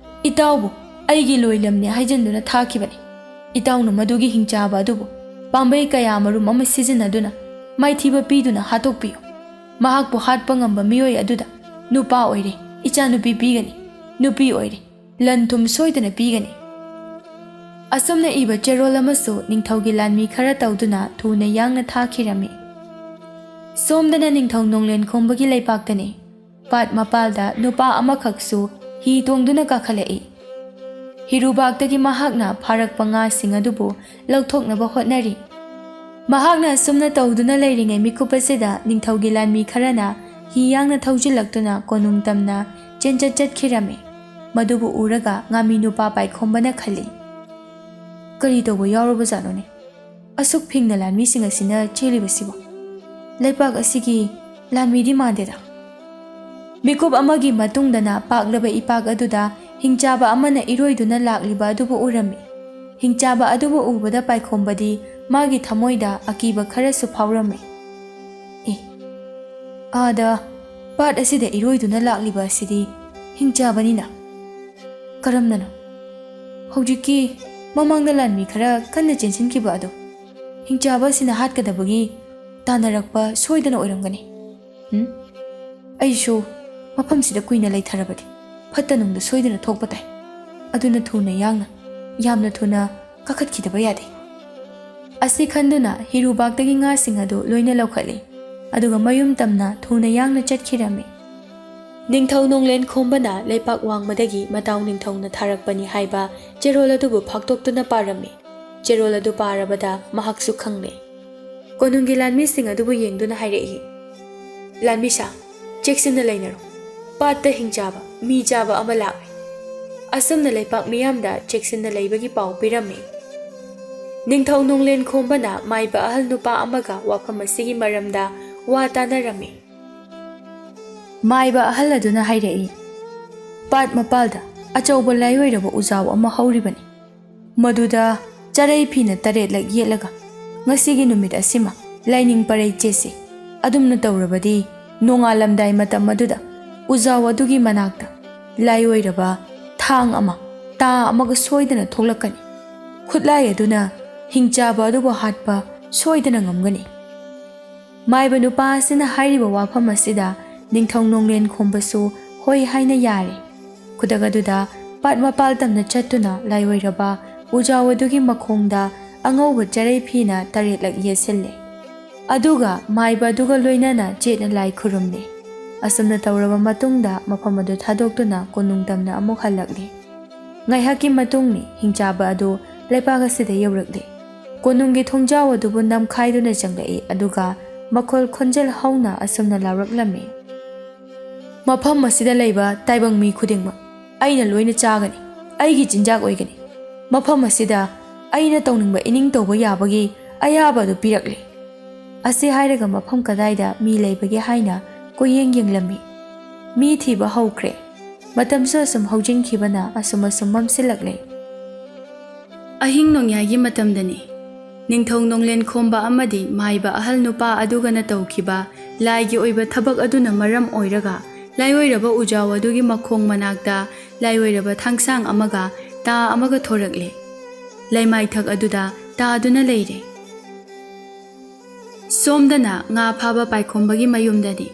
ꯏꯇꯥꯎꯕꯨ ꯑꯩꯒꯤ ꯂꯣꯏꯂꯝꯅꯦ ꯍꯥꯏꯖꯤꯟꯗꯨꯅ ꯊꯥꯈꯤꯕꯅꯤ꯫ ꯏꯇꯥꯎꯅ ꯃꯗꯨꯒꯤ ꯍꯤꯡꯆꯥꯕ ꯑꯗꯨꯕꯨ ꯄꯥꯝꯕꯩ ꯀꯌꯥꯃꯔꯨꯝ ꯑꯃ ꯁꯤꯖꯤꯟꯅꯗꯨꯅ ꯃꯥꯏꯊꯤꯕ ꯄꯤꯗꯨꯅ ꯍꯥꯠꯇꯣꯛꯄꯤꯌꯨ꯫ ꯃꯍꯥꯛꯄꯨ ꯍꯥꯠꯄ ꯉꯝꯕ ꯃꯤꯑꯣꯏ ꯑꯗꯨꯗ ꯅꯨꯄꯥ ꯑꯣꯏꯔꯦ ꯏꯆꯥꯅꯨꯄꯤ ꯄꯤꯒꯅꯤ, ꯅꯨꯄꯤ ꯑꯣꯏꯔꯦ ꯂꯟ ꯊꯨꯝ ꯁꯣꯏꯗꯅ ꯄꯤꯒꯅꯤ꯫" ꯑꯁꯨꯝꯅ ꯏꯕ ꯆꯦꯔꯣꯜ ꯑꯃꯁꯨ ꯅꯤꯡꯊꯧꯒꯤ ꯂꯥꯟꯃꯤ ꯈꯔ ꯇꯧꯗꯨꯅ ꯊꯨꯅ ꯌꯥꯡꯅ ꯊꯥꯈꯤꯔꯝꯃꯤ꯫ ꯁꯣꯝꯗꯅ ꯅꯤꯡꯊꯧ ꯅꯣꯡꯂꯦꯟ ꯈꯣꯝꯕꯒꯤ ꯂꯩꯄꯥꯛꯇꯅꯤ꯫ ꯄꯥꯠ ꯃꯄꯥꯜꯗ ꯅꯨꯄꯥ ꯑꯃꯈꯛꯁꯨ ꯍꯤ ꯇꯣꯡꯗꯨꯅ ꯀꯥꯈꯠꯂꯛꯏ꯫ ꯍꯤꯔꯨꯕꯥꯛꯇꯒꯤ ꯃꯍꯥꯛꯅ ꯐꯥꯔꯛꯄ ꯉꯥꯁꯤꯡ ꯑꯗꯨꯕꯨ ꯂꯧꯊꯣꯛꯅꯕ ꯍꯣꯠꯅꯔꯤ꯫ ꯃꯍꯥꯛꯅ ꯑꯁꯨꯝꯅ ꯇꯧꯗꯨꯅ ꯂꯩꯔꯤꯉꯩ ꯃꯤꯀꯨꯞ ꯑꯁꯤꯗ ꯅꯤꯡꯊꯧꯒꯤ ꯂꯥꯟꯃꯤ ꯈꯔꯅ ꯍꯤ ꯌꯥꯡꯅ ꯊꯧꯖꯤꯜꯂꯛꯇꯨꯅ ꯀꯣꯅꯨꯡ ꯇꯝꯅ ꯆꯦꯟꯆꯠ ꯆꯠꯈꯤꯔꯝꯃꯤ꯫ ꯃꯗꯨꯕꯨ ꯎꯔꯒ ꯉꯥꯃꯤ ꯅꯨꯄꯥ ꯄꯥꯏꯈꯣꯝꯕꯅ ꯈꯜꯂꯤ, "ꯀꯔꯤ ꯇꯧꯕ ꯌꯥꯎꯔꯕꯖꯥꯠꯅꯣꯅꯦ? ꯑꯁꯨꯛ ꯐꯤꯡꯅ ꯂꯥꯟꯃꯤꯁꯤꯡ ꯑꯁꯤꯅ ꯆꯦꯜꯂꯤꯕꯁꯤꯕꯨ? ꯂꯩꯄꯥꯛ ꯑꯁꯤꯒꯤ ꯂꯥꯟꯃꯤꯗꯤ ꯃꯥꯟꯗꯦꯗ꯫" ꯃꯤꯀꯨꯞ ꯑꯃꯒꯤ ꯃꯇꯨꯡꯗꯅ ꯄꯥꯛꯂꯕ ꯏꯄꯥꯛ ꯑꯗꯨꯗ ꯍꯤꯡꯆꯥꯕ ꯑꯃꯅ ꯏꯔꯣꯏꯗꯨꯅ ꯂꯥꯛꯂꯤꯕ ꯑꯗꯨꯕꯨ ꯎꯔꯝꯃꯤ꯫ ꯍꯤꯡꯆꯥꯕ ꯑꯗꯨꯕꯨ ꯎꯕꯗ ꯄꯥꯏꯈꯣꯝꯕꯗꯤ ꯃꯥꯒꯤ ꯊꯃꯣꯏꯗ ꯑꯀꯤꯕ ꯈꯔꯁꯨ ꯐꯥꯎꯔꯝꯃꯤ꯫ "ꯑꯦ, ꯑꯥꯗ ꯄꯥꯠ ꯑꯁꯤꯗ ꯏꯔꯣꯏꯗꯨꯅ ꯂꯥꯛꯂꯤꯕ ꯑꯁꯤꯗꯤ ꯍꯤꯡꯆꯥꯕꯅꯤꯅ꯫ ꯀꯔꯝꯅꯅꯣ? ꯍꯧꯖꯤꯛꯀꯤ ꯃꯃꯥꯡꯗ ꯂꯥꯟꯃꯤ ꯈꯔ ꯀꯟꯅ ꯆꯦꯟꯁꯤꯟꯈꯤꯕ ꯑꯗꯨ ꯍꯤꯡꯆꯥꯕ ꯑꯁꯤꯅ ꯍꯥꯠꯀꯗꯕꯒꯤ ꯇꯥꯟꯅꯔꯛꯄ ꯁꯣꯏꯗꯅ ꯑꯣꯏꯔꯝꯒꯅꯤ꯫ ꯎꯝ? ꯑꯩꯁꯨ ꯃꯐꯝꯁꯤꯗ ꯀꯨꯏꯅ ꯂꯩꯊꯔꯕꯗꯤ ꯐꯠꯇ ꯅꯨꯡꯗ ꯁꯣꯏꯗꯅ ꯊꯣꯛꯄ ꯇꯥꯏ꯫ ꯑꯗꯨꯅ ꯊꯨꯅ ꯌꯥꯡꯅ, ꯌꯥꯝꯅ ꯊꯨꯅ ꯀꯥꯈꯠꯈꯤꯗꯕ ꯌꯥꯗꯦ"꯫ ꯑꯁꯤ ꯈꯟꯗꯨꯅ ꯍꯤꯔꯨꯕꯥꯛꯇꯒꯤ ꯉꯥꯁꯤꯡ ꯑꯗꯨ ꯂꯣꯏꯅ ꯂꯧꯈꯠꯂꯤ, ꯑꯗꯨꯒ ꯃꯌꯨꯝ ꯇꯝꯅ ꯊꯨꯅ ꯌꯥꯡꯅ ꯆꯠꯈꯤꯔꯝꯃꯤ꯫ ꯅꯤꯡꯊꯧ ꯅꯣꯡꯂꯦꯟ ꯈꯣꯝꯕꯅ ꯂꯩꯄꯥꯛ ꯋꯥꯡꯃꯗꯒꯤ ꯃꯇꯥꯎ ꯅꯤꯡꯊꯧꯅ ꯊꯥꯔꯛꯄꯅꯤ ꯍꯥꯏꯕ ꯆꯦꯔꯣꯜ ꯑꯗꯨꯕꯨ ꯐꯥꯛꯇꯣꯛꯇꯨꯅ ꯄꯥꯔꯝꯃꯤ꯫ ꯆꯦꯔꯣꯜ ꯑꯗꯨ ꯄꯥꯔꯕꯗ ꯃꯍꯥꯛꯁꯨ ꯈꯪꯂꯦ꯫ ꯀꯣꯅꯨꯡꯒꯤ ꯂꯥꯟꯃꯤꯁꯤꯡ ꯑꯗꯨꯕꯨ ꯌꯦꯡꯗꯨꯅ ꯍꯥꯏꯔꯛꯏ, "ꯂꯥꯟꯃꯤꯁꯥ, ꯆꯦꯛꯁꯤꯟꯅ ꯂꯩꯅꯔꯣ꯫ ꯄꯥꯠꯇ ꯍꯤꯡꯆꯥꯕ, ꯃꯤ ꯆꯥꯕ ꯑꯃ ꯂꯥꯛꯂꯦ"꯫ ꯑꯁꯨꯝꯅ ꯂꯩꯄꯥꯛ ꯃꯤꯌꯥꯝꯗ ꯆꯦꯛꯁꯤꯟꯅ ꯂꯩꯕꯒꯤ ꯄꯥꯎ ꯄꯤꯔꯝꯃꯤ꯫ ꯅꯤꯡꯊꯧ ꯅꯣꯡꯂꯦꯟ ꯈꯣꯝꯕꯅ ꯃꯥꯏꯕ ꯑꯍꯜ ꯅꯨꯄꯥ ꯑꯃꯒ ꯋꯥꯐꯝ ꯑꯁꯤꯒꯤ ꯃꯔꯝꯗ ꯋꯥ ꯇꯥꯅꯔꯝꯃꯤ꯫ ꯃꯥꯏꯕ ꯑꯍꯜ ꯑꯗꯨꯅ ꯍꯥꯏꯔꯛꯏ, "ꯄꯥꯠ ꯃꯄꯥꯜꯗ ꯑꯆꯧꯕ ꯂꯥꯏꯑꯣꯏꯔꯕ ꯎꯖꯥꯎ ꯑꯃ ꯍꯧꯔꯤꯕꯅꯤ꯫ ꯃꯗꯨꯗ ꯆꯔꯩ ꯐꯤꯅ ꯇꯔꯦꯠꯂꯛ ꯌꯦꯠꯂꯒ ꯉꯁꯤꯒꯤ ꯅꯨꯃꯤꯠ ꯑꯁꯤꯃ ꯂꯥꯏꯅꯤꯡ ꯄꯔꯩ ꯆꯦꯠꯁꯤ꯫ ꯑꯗꯨꯝꯅ ꯇꯧꯔꯕꯗꯤ ꯅꯣꯡꯉꯥꯜꯂꯝꯗꯥꯏ ꯃꯇꯝ ꯑꯗꯨꯗ ꯎꯖꯥꯎ ꯑꯗꯨꯒꯤ ꯃꯅꯥꯛꯇ ꯂꯥꯏꯑꯣꯏꯔꯕ ꯊꯥꯡ ꯑꯃ, ꯇꯥ ꯑꯃꯒ ꯁꯣꯏꯗꯅ ꯊꯣꯛꯂꯛꯀꯅꯤ꯫ ꯈꯨꯠꯂꯥꯏ ꯑꯗꯨꯅ ꯍꯤꯡꯆꯥꯕ ꯑꯗꯨꯕꯨ ꯍꯥꯠꯄ ꯁꯣꯏꯗꯅ ꯉꯝꯒꯅꯤ"꯫ ꯃꯥꯏꯕ ꯅꯨꯄꯥ ꯑꯁꯤꯅ ꯍꯥꯏꯔꯤꯕ ꯋꯥꯐꯝ ꯑꯁꯤꯗ ꯅꯤꯡꯊꯧ ꯅꯣꯡꯂꯦꯟ ꯈꯣꯝꯕꯁꯨ ꯍꯣꯏ ꯍꯥꯏꯅ ꯌꯥꯔꯦ꯫ ꯈꯨꯗꯛ ꯑꯗꯨꯗ ꯄꯥꯠ ꯃꯄꯥꯜ ꯇꯝꯅ ꯆꯠꯇꯨꯅ ꯂꯥꯏꯑꯣꯏꯔꯕ ꯎꯖꯥꯎ ꯑꯗꯨꯒꯤ ꯃꯈꯣꯡꯗ ꯑꯉꯧꯕ ꯆꯔꯩ ꯐꯤꯅ ꯇꯔꯦꯠꯂꯛ ꯌꯦꯠꯁꯤꯜꯂꯦ꯫ ꯑꯗꯨꯒ ꯃꯥꯏꯕ ꯑꯗꯨꯒ ꯂꯣꯏꯅꯅ ꯆꯦꯠꯅ ꯂꯥꯏ ꯈꯨꯔꯨꯝꯂꯦ꯫ ꯑꯁꯨꯝꯅ ꯇꯧꯔꯕ ꯃꯇꯨꯡꯗ ꯃꯐꯝ ꯑꯗꯨ ꯊꯥꯗꯣꯛꯇꯨꯅ ꯀꯣꯅꯨꯡ ꯇꯝꯅ ꯑꯃꯨꯛ ꯍꯜꯂꯛꯂꯦ꯫ ꯉꯥꯏꯍꯥꯛꯀꯤ ꯃꯇꯨꯡꯅꯤ ꯍꯤꯡꯆꯥꯕ ꯑꯗꯨ ꯂꯩꯄꯥꯛ ꯑꯁꯤꯗ ꯌꯧꯔꯛꯂꯦ꯫ ꯀꯣꯅꯨꯡꯒꯤ ꯊꯣꯡꯖꯥꯎ ꯑꯗꯨꯕꯨ ꯅꯝꯈꯥꯏꯗꯨꯅ ꯆꯪꯂꯛꯏ, ꯑꯗꯨꯒ ꯃꯈꯣꯜ ꯈꯣꯟꯖꯦꯜ ꯍꯧꯅ ꯑꯁꯨꯝꯅ ꯂꯥꯎꯔꯛꯂꯝꯃꯤ, "ꯃꯐꯝ ꯑꯁꯤꯗ ꯂꯩꯕ ꯇꯥꯏꯕꯪ ꯃꯤ ꯈꯨꯗꯤꯡꯃꯛ ꯑꯩꯅ ꯂꯣꯏꯅ ꯆꯥꯒꯅꯤ, ꯑꯩꯒꯤ ꯆꯤꯟꯖꯥꯛ ꯑꯣꯏꯒꯅꯤ꯫ ꯃꯐꯝ ꯑꯁꯤꯗ ꯑꯩꯅ ꯇꯧꯅꯤꯡꯕ ꯏꯅꯤꯡ ꯇꯧꯕ ꯌꯥꯕꯒꯤ ꯑꯌꯥꯕ ꯑꯗꯨ ꯄꯤꯔꯛꯂꯦ"꯫ ꯑꯁꯤ ꯍꯥꯏꯔꯒ ꯃꯐꯝ ꯀꯗꯥꯏꯗ ꯃꯤ ꯂꯩꯕꯒꯦ ꯍꯥꯏꯅ ꯀꯣꯏꯌꯦꯡ ꯌꯦꯡꯂꯝꯃꯤ꯫ ꯃꯤ ꯊꯤꯕ ꯍꯧꯈ꯭ꯔꯦ꯫ ꯃꯇꯝꯁꯨ ꯑꯁꯨꯝ ꯍꯧꯖꯤꯟꯈꯤꯕꯅ ꯑꯁꯨꯝ ꯑꯁꯨꯝ ꯃꯝꯁꯤꯜꯂꯛꯂꯦ꯫ ꯑꯍꯤꯡ ꯅꯣꯡꯌꯥꯏꯒꯤ ꯃꯇꯝꯗꯅꯤ꯫ ꯅꯤꯡꯊꯧ ꯅꯣꯡꯂꯦꯟ ꯈꯣꯝꯕ ꯑꯃꯗꯤ ꯃꯥꯏꯕ ꯑꯍꯜ ꯅꯨꯄꯥ ꯑꯗꯨꯒꯅ ꯇꯧꯈꯤꯕ ꯂꯥꯏꯒꯤ ꯑꯣꯏꯕ ꯊꯕꯛ ꯑꯗꯨꯅ ꯃꯔꯝ ꯑꯣꯏꯔꯒ ꯂꯥꯏꯑꯣꯏꯔꯕ ꯎꯖꯥꯎ ꯑꯗꯨꯒꯤ ꯃꯈꯣꯡ ꯃꯅꯥꯛꯇ ꯂꯥꯏꯑꯣꯏꯔꯕ ꯊꯥꯡꯁꯥꯡ ꯑꯃꯒ ꯇꯥ ꯑꯃꯒ ꯊꯣꯔꯛꯂꯦ꯫ ꯂꯩꯃꯥꯏꯊꯛ ꯑꯗꯨꯗ ꯇꯥꯗꯨꯅ ꯂꯩꯔꯦ꯫ ꯁꯣꯝꯗꯅ ꯉꯥ ꯐꯥꯕ ꯄꯥꯏꯈꯣꯝꯕꯒꯤ ꯃꯌꯨꯝꯗꯅꯤ꯫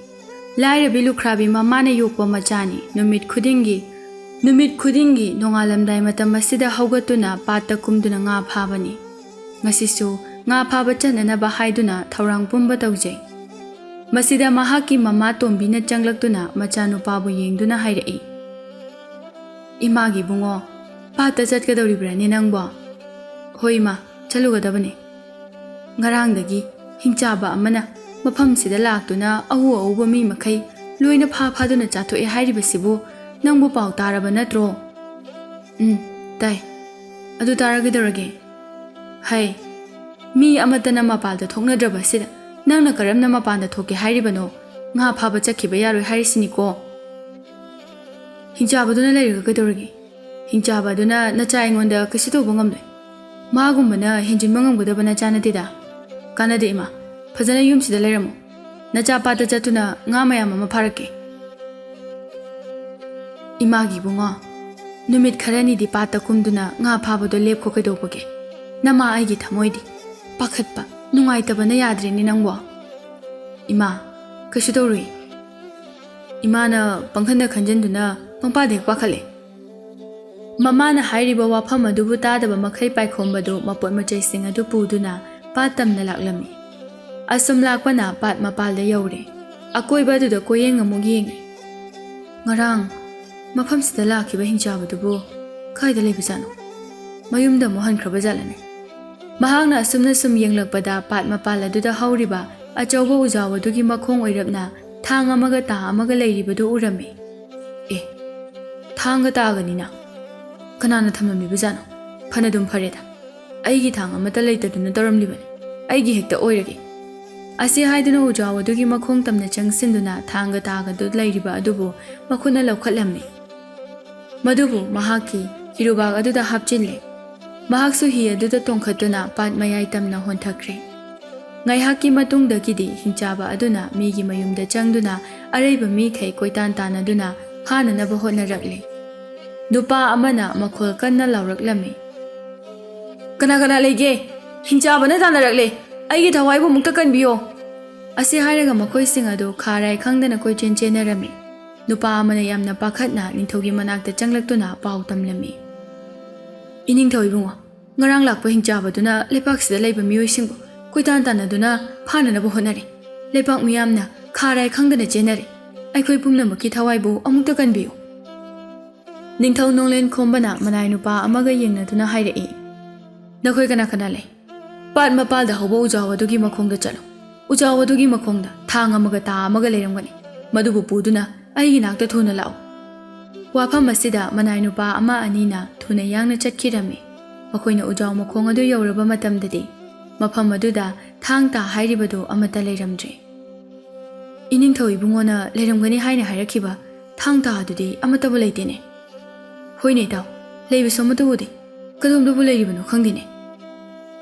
ꯂꯥꯏꯔꯕꯤ ꯂꯨꯈ꯭ꯔꯥꯕꯤ ꯃꯃꯥꯅ ꯌꯣꯛꯄ ꯃꯆꯥꯅꯤ꯫ ꯅꯨꯃꯤꯠ ꯈꯨꯗꯤꯡꯒꯤ, ꯅꯨꯃꯤꯠ ꯈꯨꯗꯤꯡꯒꯤ ꯅꯣꯡꯉꯥꯜꯂꯝꯗꯥꯏ ꯃꯇꯝ ꯑꯁꯤꯗ ꯍꯧꯒꯠꯇꯨꯅ ꯄꯥꯠꯇ ꯀꯨꯝꯗꯨꯅ ꯉꯥ ꯐꯥꯕꯅꯤ꯫ ꯉꯁꯤꯁꯨ ꯉꯥ ꯐꯥꯕ ꯆꯠꯅꯅꯕ ꯍꯥꯏꯗꯨꯅ ꯊꯧꯔꯥꯡ ꯄꯨꯝꯕ ꯇꯧꯖꯩ꯫ ꯃꯁꯤꯗ ꯃꯍꯥꯛꯀꯤ ꯃꯃꯥ ꯇꯣꯝꯕꯤꯅ ꯆꯪꯂꯛꯇꯨꯅ ꯃꯆꯥꯅꯨꯄꯥꯕꯨ ꯌꯦꯡꯗꯨꯅ ꯍꯥꯏꯔꯛꯏ, "ꯏꯃꯥꯒꯤ ꯏꯕꯨꯡꯉꯣ, ꯄꯥꯠꯇ ꯆꯠꯀꯗꯧꯔꯤꯕ꯭ꯔꯥꯅꯦ ꯅꯪꯕꯣ?" "ꯍꯣꯏ ꯏꯃꯥ, ꯆꯠꯂꯨꯒꯗꯕꯅꯦ꯫ ꯉꯔꯥꯡꯗꯒꯤ ꯍꯤꯡꯆꯥꯕ ꯑꯃꯅ ꯃꯐꯝꯁꯤꯗ ꯂꯥꯛꯇꯨꯅ ꯑꯎ ꯑꯎꯕ ꯃꯤ ꯃꯈꯩ ꯂꯣꯏꯅ ꯐꯥ ꯐꯥꯗꯨꯅ ꯆꯥꯊꯣꯛꯑꯦ ꯍꯥꯏꯔꯤꯕꯁꯤꯕꯨ ꯅꯪꯕꯨ ꯄꯥꯎ ꯇꯥꯔꯕ ꯅꯠꯇ꯭ꯔꯣ?" "ꯎꯝ, ꯇꯥꯏ꯫ ꯑꯗꯨ ꯇꯥꯔꯒꯗꯧꯔꯒꯦ? ꯍꯩ, ꯃꯤ ꯑꯃꯠꯇꯅ ꯃꯄꯥꯟꯗ ꯊꯣꯛꯅꯗ꯭ꯔꯕꯁꯤꯗ ꯅꯪꯅ ꯀꯔꯝꯅ ꯃꯄꯥꯟꯗ ꯊꯣꯛꯀꯦ ꯍꯥꯏꯔꯤꯕꯅꯣ? ꯉꯥ ꯐꯥꯕ ꯆꯠꯈꯤꯕ ꯌꯥꯔꯣꯏ ꯍꯥꯏꯔꯤꯁꯤꯅꯤꯀꯣ꯫ ꯍꯤꯡꯆꯥꯕꯗꯨꯅ ꯂꯩꯔꯒ ꯀꯩꯗꯧꯔꯒꯦ? ꯍꯤꯡꯆꯥꯕꯗꯨꯅ ꯅꯆꯥ ꯑꯩꯉꯣꯟꯗ ꯀꯩꯁꯨ ꯇꯧꯕ ꯉꯝꯂꯣꯏ꯫ ꯃꯥꯒꯨꯝꯕꯅ ꯍꯦꯟꯖꯤꯟꯕ ꯉꯝꯒꯗꯕ ꯅꯆꯥ ꯅꯠꯇꯦꯗ꯫ ꯀꯥꯟꯅꯗꯦ ꯏꯃꯥ, ꯐꯖꯅ ꯌꯨꯝꯁꯤꯗ ꯂꯩꯔꯝꯃꯨ꯫ ꯅꯆꯥ ꯄꯥꯠꯇ ꯆꯠꯇꯨꯅ ꯉꯥ ꯃꯌꯥꯝ ꯑꯃ ꯐꯥꯔꯛꯀꯦ꯫" "ꯏꯃꯥꯒꯤ ꯏꯕꯨꯡꯉꯣ, ꯅꯨꯃꯤꯠ ꯈꯔꯅꯤꯗꯤ ꯄꯥꯠꯇ ꯀꯨꯝꯗꯨꯅ ꯉꯥ ꯐꯥꯕꯗꯣ ꯂꯦꯞꯈꯣ ꯀꯩꯗꯧꯕꯒꯦ? ꯅꯃꯥ ꯑꯩꯒꯤ ꯊꯃꯣꯏꯗꯤ ꯄꯥꯈꯠꯄ, ꯅꯨꯡꯉꯥꯏꯇꯕꯅ ꯌꯥꯗ꯭ꯔꯦꯅꯦ ꯅꯪꯕꯣ꯫" "ꯏꯃꯥ, ꯀꯩꯁꯨ ꯇꯧꯔꯣꯏ꯫ ꯏꯃꯥꯅ ꯄꯪꯈꯟꯗ ꯈꯟꯖꯤꯟꯗꯨꯅ ꯄꯪꯄꯥꯗ ꯍꯦꯛ ꯄꯥꯈꯠꯂꯦ꯫" ꯃꯃꯥꯅ ꯍꯥꯏꯔꯤꯕ ꯋꯥꯐꯝ ꯑꯗꯨꯕꯨ ꯇꯥꯗꯕ ꯃꯈꯩ ꯄꯥꯏꯈꯣꯝꯕꯗꯨ ꯃꯄꯣꯠ ꯃꯆꯩꯁꯤꯡ ꯑꯗꯨ ꯄꯨꯗꯨꯅ ꯄꯥꯠ ꯇꯝꯅ ꯂꯥꯛꯂꯝꯃꯤ꯫ ꯑꯁꯨꯝ ꯂꯥꯛꯄꯅ ꯄꯥꯠ ꯃꯄꯥꯜꯗ ꯌꯧꯔꯦ꯫ ꯑꯀꯣꯏꯕ ꯑꯗꯨꯗ ꯀꯣꯌꯦꯡ ꯑꯃꯨꯛ ꯌꯦꯡꯉꯦ꯫ "ꯉꯔꯥꯡ ꯃꯐꯝꯁꯤꯗ ꯂꯥꯛꯈꯤꯕ ꯍꯤꯡꯆꯥꯕꯗꯨꯕꯨ ꯀꯥꯏꯗ ꯂꯩꯕꯖꯥꯠꯅꯣ? ꯃꯌꯨꯝꯗ ꯑꯃꯨꯛ ꯍꯟꯈ꯭ꯔꯕ ꯖꯥꯠꯂꯅꯦ?" ꯃꯍꯥꯛꯅ ꯑꯁꯨꯝꯅ ꯁꯨꯝ ꯌꯦꯡꯂꯛꯄꯗ ꯄꯥꯠ ꯃꯄꯥꯜ ꯑꯗꯨꯗ ꯍꯧꯔꯤꯕ ꯑꯆꯧꯕ ꯎꯖꯥꯎ ꯑꯗꯨꯒꯤ ꯃꯈꯣꯡ ꯑꯣꯏꯔꯞꯅ ꯊꯥꯡ ꯑꯃꯒ ꯇꯥ ꯑꯃꯒ ꯂꯩꯔꯤꯕꯗꯨ ꯎꯔꯝꯃꯤ꯫ "ꯑꯦ, ꯊꯥꯡꯒ ꯇꯥꯒꯅꯤꯅ꯫ ꯀꯅꯥꯅ ꯊꯝꯂꯝꯂꯤꯕꯖꯥꯠꯅꯣ? ꯐꯅꯗꯨꯝ ꯐꯔꯦꯗ꯫ ꯑꯩꯒꯤ ꯊꯥꯡ ꯑꯃꯠꯇ ꯂꯩꯇꯗꯨꯅ ꯇꯧꯔꯝꯂꯤꯕꯅꯤ꯫ ꯑꯩꯒꯤ ꯍꯦꯛꯇ ꯑꯣꯏꯔꯒꯦ꯫" ꯑꯁꯤ ꯍꯥꯏꯗꯨꯅ ꯎꯖꯥꯎ ꯑꯗꯨꯒꯤ ꯃꯈꯣꯡ ꯇꯝꯅ ꯆꯪꯁꯤꯟꯗꯨꯅ ꯊꯥꯡꯒ ꯇꯥꯒꯗꯨ ꯂꯩꯔꯤꯕ ꯑꯗꯨꯕꯨ ꯃꯈꯨꯠꯅ ꯂꯧꯈꯠꯂꯝꯃꯤ꯫ ꯃꯗꯨꯕꯨ ꯃꯍꯥꯛꯀꯤ ꯍꯤꯔꯨꯕꯥꯛ ꯑꯗꯨꯗ ꯍꯥꯞꯆꯤꯜꯂꯦ꯫ ꯃꯍꯥꯛꯁꯨ ꯍꯤ ꯑꯗꯨꯗ ꯇꯣꯡꯈꯠꯇꯨꯅ ꯄꯥꯠ ꯃꯌꯥꯏ ꯇꯝꯅ ꯍꯣꯟꯊꯈ꯭ꯔꯦ꯫ ꯉꯥꯏꯍꯥꯛꯀꯤ ꯃꯇꯨꯡꯗꯒꯤꯗꯤ ꯍꯤꯡꯆꯥꯕ ꯑꯗꯨꯅ ꯃꯤꯒꯤ ꯃꯌꯨꯝꯗ ꯆꯪꯗꯨꯅ ꯑꯔꯩꯕ ꯃꯤꯈꯩ ꯀꯣꯏꯇꯥꯟ ꯇꯥꯟꯅꯗꯨꯅ ꯐꯥꯅꯅꯕ ꯍꯣꯠꯅꯔꯛꯂꯦ꯫ ꯅꯨꯄꯥ ꯑꯃꯅ ꯃꯈꯣꯜ ꯀꯟꯅ ꯂꯥꯎꯔꯛꯂꯝꯃꯤ, "ꯀꯅꯥ ꯀꯅꯥ ꯂꯩꯒꯦ? ꯍꯤꯡꯆꯥꯕꯅ ꯇꯥꯟꯅꯔꯛꯂꯦ꯫ ꯑꯩꯒꯤ ꯊꯋꯥꯏꯕꯨ ꯑꯃꯨꯛꯇ ꯀꯟꯕꯤꯌꯣ!" ꯑꯁꯤ ꯍꯥꯏꯔꯒ ꯃꯈꯣꯏꯁꯤꯡ ꯑꯗꯨ ꯈꯥꯔꯥꯏ ꯈꯪꯗꯅ ꯀꯣꯏꯆꯦꯟ ꯆꯦꯟꯅꯔꯝꯃꯤ꯫ ꯅꯨꯄꯥ ꯑꯃꯅ ꯌꯥꯝꯅ ꯄꯥꯈꯠꯅ ꯅꯤꯡꯊꯧꯒꯤ ꯃꯅꯥꯛꯇ ꯆꯪꯂꯛꯇꯨꯅ ꯄꯥꯎ ꯇꯝꯂꯝꯃꯤ꯫ "ꯏꯅꯤꯡꯊꯧ ꯏꯕꯨꯡꯉꯣ, ꯉꯔꯥꯡ ꯂꯥꯛꯄ ꯍꯤꯡꯆꯥꯕꯗꯨꯅ ꯂꯩꯄꯥꯛꯁꯤꯗ ꯂꯩꯕ ꯃꯤꯑꯣꯏꯁꯤꯡꯕꯨ ꯀꯣꯏꯇꯥꯟ ꯇꯥꯟꯅꯗꯨꯅ ꯐꯥꯅꯅꯕ ꯍꯣꯠꯅꯔꯤ꯫ ꯂꯩꯄꯥꯛ ꯃꯤꯌꯥꯝꯅ ꯈꯥꯔꯥꯏ ꯈꯪꯗꯅ ꯆꯦꯟꯅꯔꯤ꯫ ꯑꯩꯈꯣꯏ ꯄꯨꯝꯅꯃꯛꯀꯤ ꯊꯋꯥꯏꯕꯨ ꯑꯃꯨꯛꯇ ꯀꯟꯕꯤꯌꯨ!" ꯅꯤꯡꯊꯧ ꯅꯣꯡꯂꯦꯟ ꯈꯣꯝꯕꯅ ꯃꯅꯥꯏ ꯅꯨꯄꯥ ꯑꯃꯒ ꯌꯦꯡꯅꯗꯨꯅ ꯍꯥꯏꯔꯛꯏ, "ꯅꯈꯣꯏ ꯀꯅꯥ ꯀꯅꯥ ꯂꯩ? ꯄꯥꯠ ꯃꯄꯥꯜꯗ ꯍꯧꯕ ꯎꯖꯥꯎ ꯑꯗꯨꯒꯤ ꯃꯈꯣꯡꯗ ꯆꯠꯂꯨ꯫ ꯎꯖꯥꯎ ꯑꯗꯨꯒꯤ ꯃꯈꯣꯡꯗ ꯊꯥꯡ ꯑꯃꯒ ꯇꯥ ꯑꯃꯒ ꯂꯩꯔꯝꯒꯅꯤ꯫ ꯃꯗꯨꯕꯨ ꯄꯨꯗꯨꯅ ꯑꯩꯒꯤ ꯅꯥꯛꯇ ꯊꯨꯅ ꯂꯥꯛꯎ!" ꯋꯥꯐꯝ ꯑꯁꯤꯗ ꯃꯅꯥꯏ ꯅꯨꯄꯥ ꯑꯃ ꯑꯅꯤꯅ ꯊꯨꯅ ꯌꯥꯡꯅ ꯆꯠꯈꯤꯔꯝꯃꯤ꯫ ꯃꯈꯣꯏꯅ ꯎꯖꯥꯎ ꯃꯈꯣꯡ ꯑꯗꯨ ꯌꯧꯔꯕ ꯃꯇꯝꯗꯗꯤ ꯃꯐꯝ ꯑꯗꯨꯗ ꯊꯥꯡ ꯇꯥ ꯍꯥꯏꯔꯤꯕꯗꯨ ꯑꯃꯠꯇ ꯂꯩꯔꯝꯗ꯭ꯔꯦ꯫ "ꯏꯅꯤꯡꯊꯧ ꯏꯕꯨꯡꯉꯣꯅ ꯂꯩꯔꯝꯒꯅꯤ ꯍꯥꯏꯅ ꯍꯥꯏꯔꯛꯈꯤꯕ ꯊꯥꯡ ꯇꯥ ꯑꯗꯨꯗꯤ ꯑꯃꯠꯇꯕꯨ ꯂꯩꯇꯦꯅꯦ꯫" "ꯍꯣꯏꯅꯦ ꯏꯇꯥꯎ, ꯂꯩꯕꯁꯨ ꯑꯃꯠꯇꯕꯨ ꯎꯗꯦ꯫ ꯀꯗꯣꯝꯗꯕꯨ ꯂꯩꯔꯤꯕꯅꯣ ꯈꯪꯗꯦꯅꯦ꯫"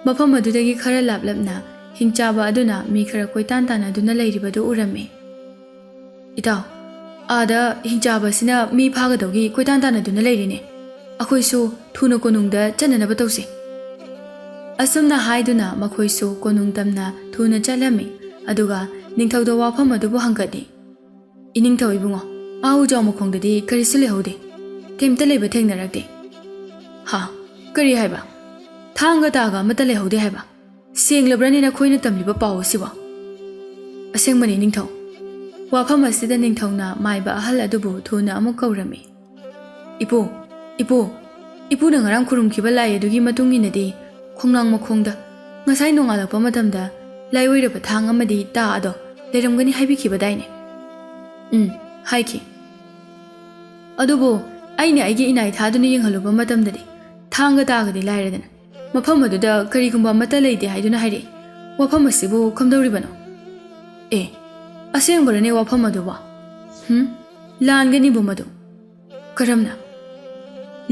ꯃꯐꯝ ꯑꯗꯨꯗꯒꯤ ꯈꯔ ꯂꯥꯞꯂꯞꯅ ꯍꯤꯡꯆꯥꯕ ꯑꯗꯨꯅ ꯃꯤ ꯈꯔ ꯀꯣꯏꯇꯥꯟ ꯇꯥꯟꯅꯗꯨꯅ ꯂꯩꯔꯤꯕꯗꯨ ꯎꯔꯝꯃꯤ꯫ "ꯏꯇꯥꯎ, ꯑꯥꯗ ꯍꯤꯡꯆꯥꯕ ꯑꯁꯤꯅ ꯃꯤ ꯐꯥꯒꯗꯧꯒꯤ ꯀꯣꯏꯇꯥꯟ ꯇꯥꯟꯅꯗꯨꯅ ꯂꯩꯔꯤꯅꯦ꯫ ꯑꯩꯈꯣꯏꯁꯨ ꯊꯨꯅ ꯀꯣꯅꯨꯡꯗ ꯆꯠꯅꯅꯕ ꯇꯧꯁꯤ꯫" ꯑꯁꯨꯝꯅ ꯍꯥꯏꯗꯨꯅ ꯃꯈꯣꯏꯁꯨ ꯀꯣꯅꯨꯡ ꯇꯝꯅ ꯊꯨꯅ ꯆꯠꯂꯝꯃꯤ꯫ ꯑꯗꯨꯒ ꯅꯤꯡꯊꯧꯗ ꯋꯥꯐꯝ ꯑꯗꯨꯕꯨ ꯍꯪꯒꯠꯂꯤ꯫ "ꯏꯅꯤꯡꯊꯧ ꯏꯕꯨꯡꯉꯣ, ꯑꯥ ꯎꯖꯥꯎ ꯃꯈꯣꯡꯗꯗꯤ ꯀꯔꯤꯁꯨ ꯂꯩꯍꯧꯗꯦ꯫ ꯀꯩꯝꯇ ꯂꯩꯕ ꯊꯦꯡꯅꯔꯛꯇꯦ꯫" "ꯍꯥ? ꯀꯔꯤ ꯍꯥꯏꯕ? ꯊꯥꯡꯒ ꯇꯥꯒ ꯑꯃꯠꯇ ꯂꯩꯍꯧꯗꯦ ꯍꯥꯏꯕ? ꯁꯦꯡꯂꯕ꯭ꯔꯅꯦ ꯅꯈꯣꯏꯅ ꯇꯝꯂꯤꯕ ꯄꯥꯎ ꯑꯁꯤꯕꯣ?" "ꯑꯁꯦꯡꯕꯅꯤ ꯅꯤꯡꯊꯧ꯫" ꯋꯥꯐꯝ ꯑꯁꯤꯗ ꯅꯤꯡꯊꯧꯅ ꯃꯥꯏꯕ ꯑꯍꯜ ꯑꯗꯨꯕꯨ ꯊꯨꯅ ꯑꯃꯨꯛ ꯀꯧꯔꯝꯃꯤ꯫ "ꯏꯄꯨ, ꯏꯄꯨ, ꯏꯄꯨꯅ ꯉꯔꯥꯡ ꯈꯨꯔꯨꯝꯈꯤꯕ ꯂꯥꯏ ꯑꯗꯨꯒꯤ ꯃꯇꯨꯡ ꯏꯟꯅꯗꯤ ꯈꯣꯡꯅꯥꯡ ꯃꯈꯣꯡꯗ ꯉꯁꯥꯏ ꯅꯣꯡꯉꯥꯜꯂꯛꯄ ꯃꯇꯝꯗ ꯂꯥꯏꯑꯣꯏꯔꯕ ꯊꯥꯡ ꯑꯃꯗꯤ ꯇꯥ ꯑꯗꯣ ꯂꯩꯔꯝꯒꯅꯤ ꯍꯥꯏꯕꯤꯈꯤꯕꯗꯥꯏꯅꯦ?" "ꯎꯝ, ꯍꯥꯏꯈꯤ꯫ ꯑꯗꯨꯕꯨ ꯑꯩꯅ ꯑꯩꯒꯤ ꯏꯅꯥꯏ ꯊꯥꯗꯨꯅ ꯌꯦꯡꯍꯜꯂꯨꯕ ꯃꯇꯝꯗꯗꯤ ꯊꯥꯡꯒ ꯇꯥꯒꯗꯤ ꯂꯥꯏꯔꯗꯅ ꯃꯐꯝ ꯑꯗꯨꯗ ꯀꯔꯤꯒꯨꯝꯕ ꯑꯃꯠꯇ ꯂꯩꯇꯦ ꯍꯥꯏꯗꯨꯅ ꯍꯥꯏꯔꯛꯏ꯫ ꯋꯥꯐꯝ ꯑꯁꯤꯕꯨ ꯀꯝꯗꯧꯔꯤꯕꯅꯣ?" "ꯑꯦ, ꯑꯁꯦꯡꯕꯔꯅꯦ ꯋꯥꯐꯝ ꯑꯗꯨꯕꯣ? ꯍꯨꯝ? ꯂꯥꯟꯒꯅꯤꯕꯨ ꯃꯗꯨ꯫ ꯀꯔꯝꯅ?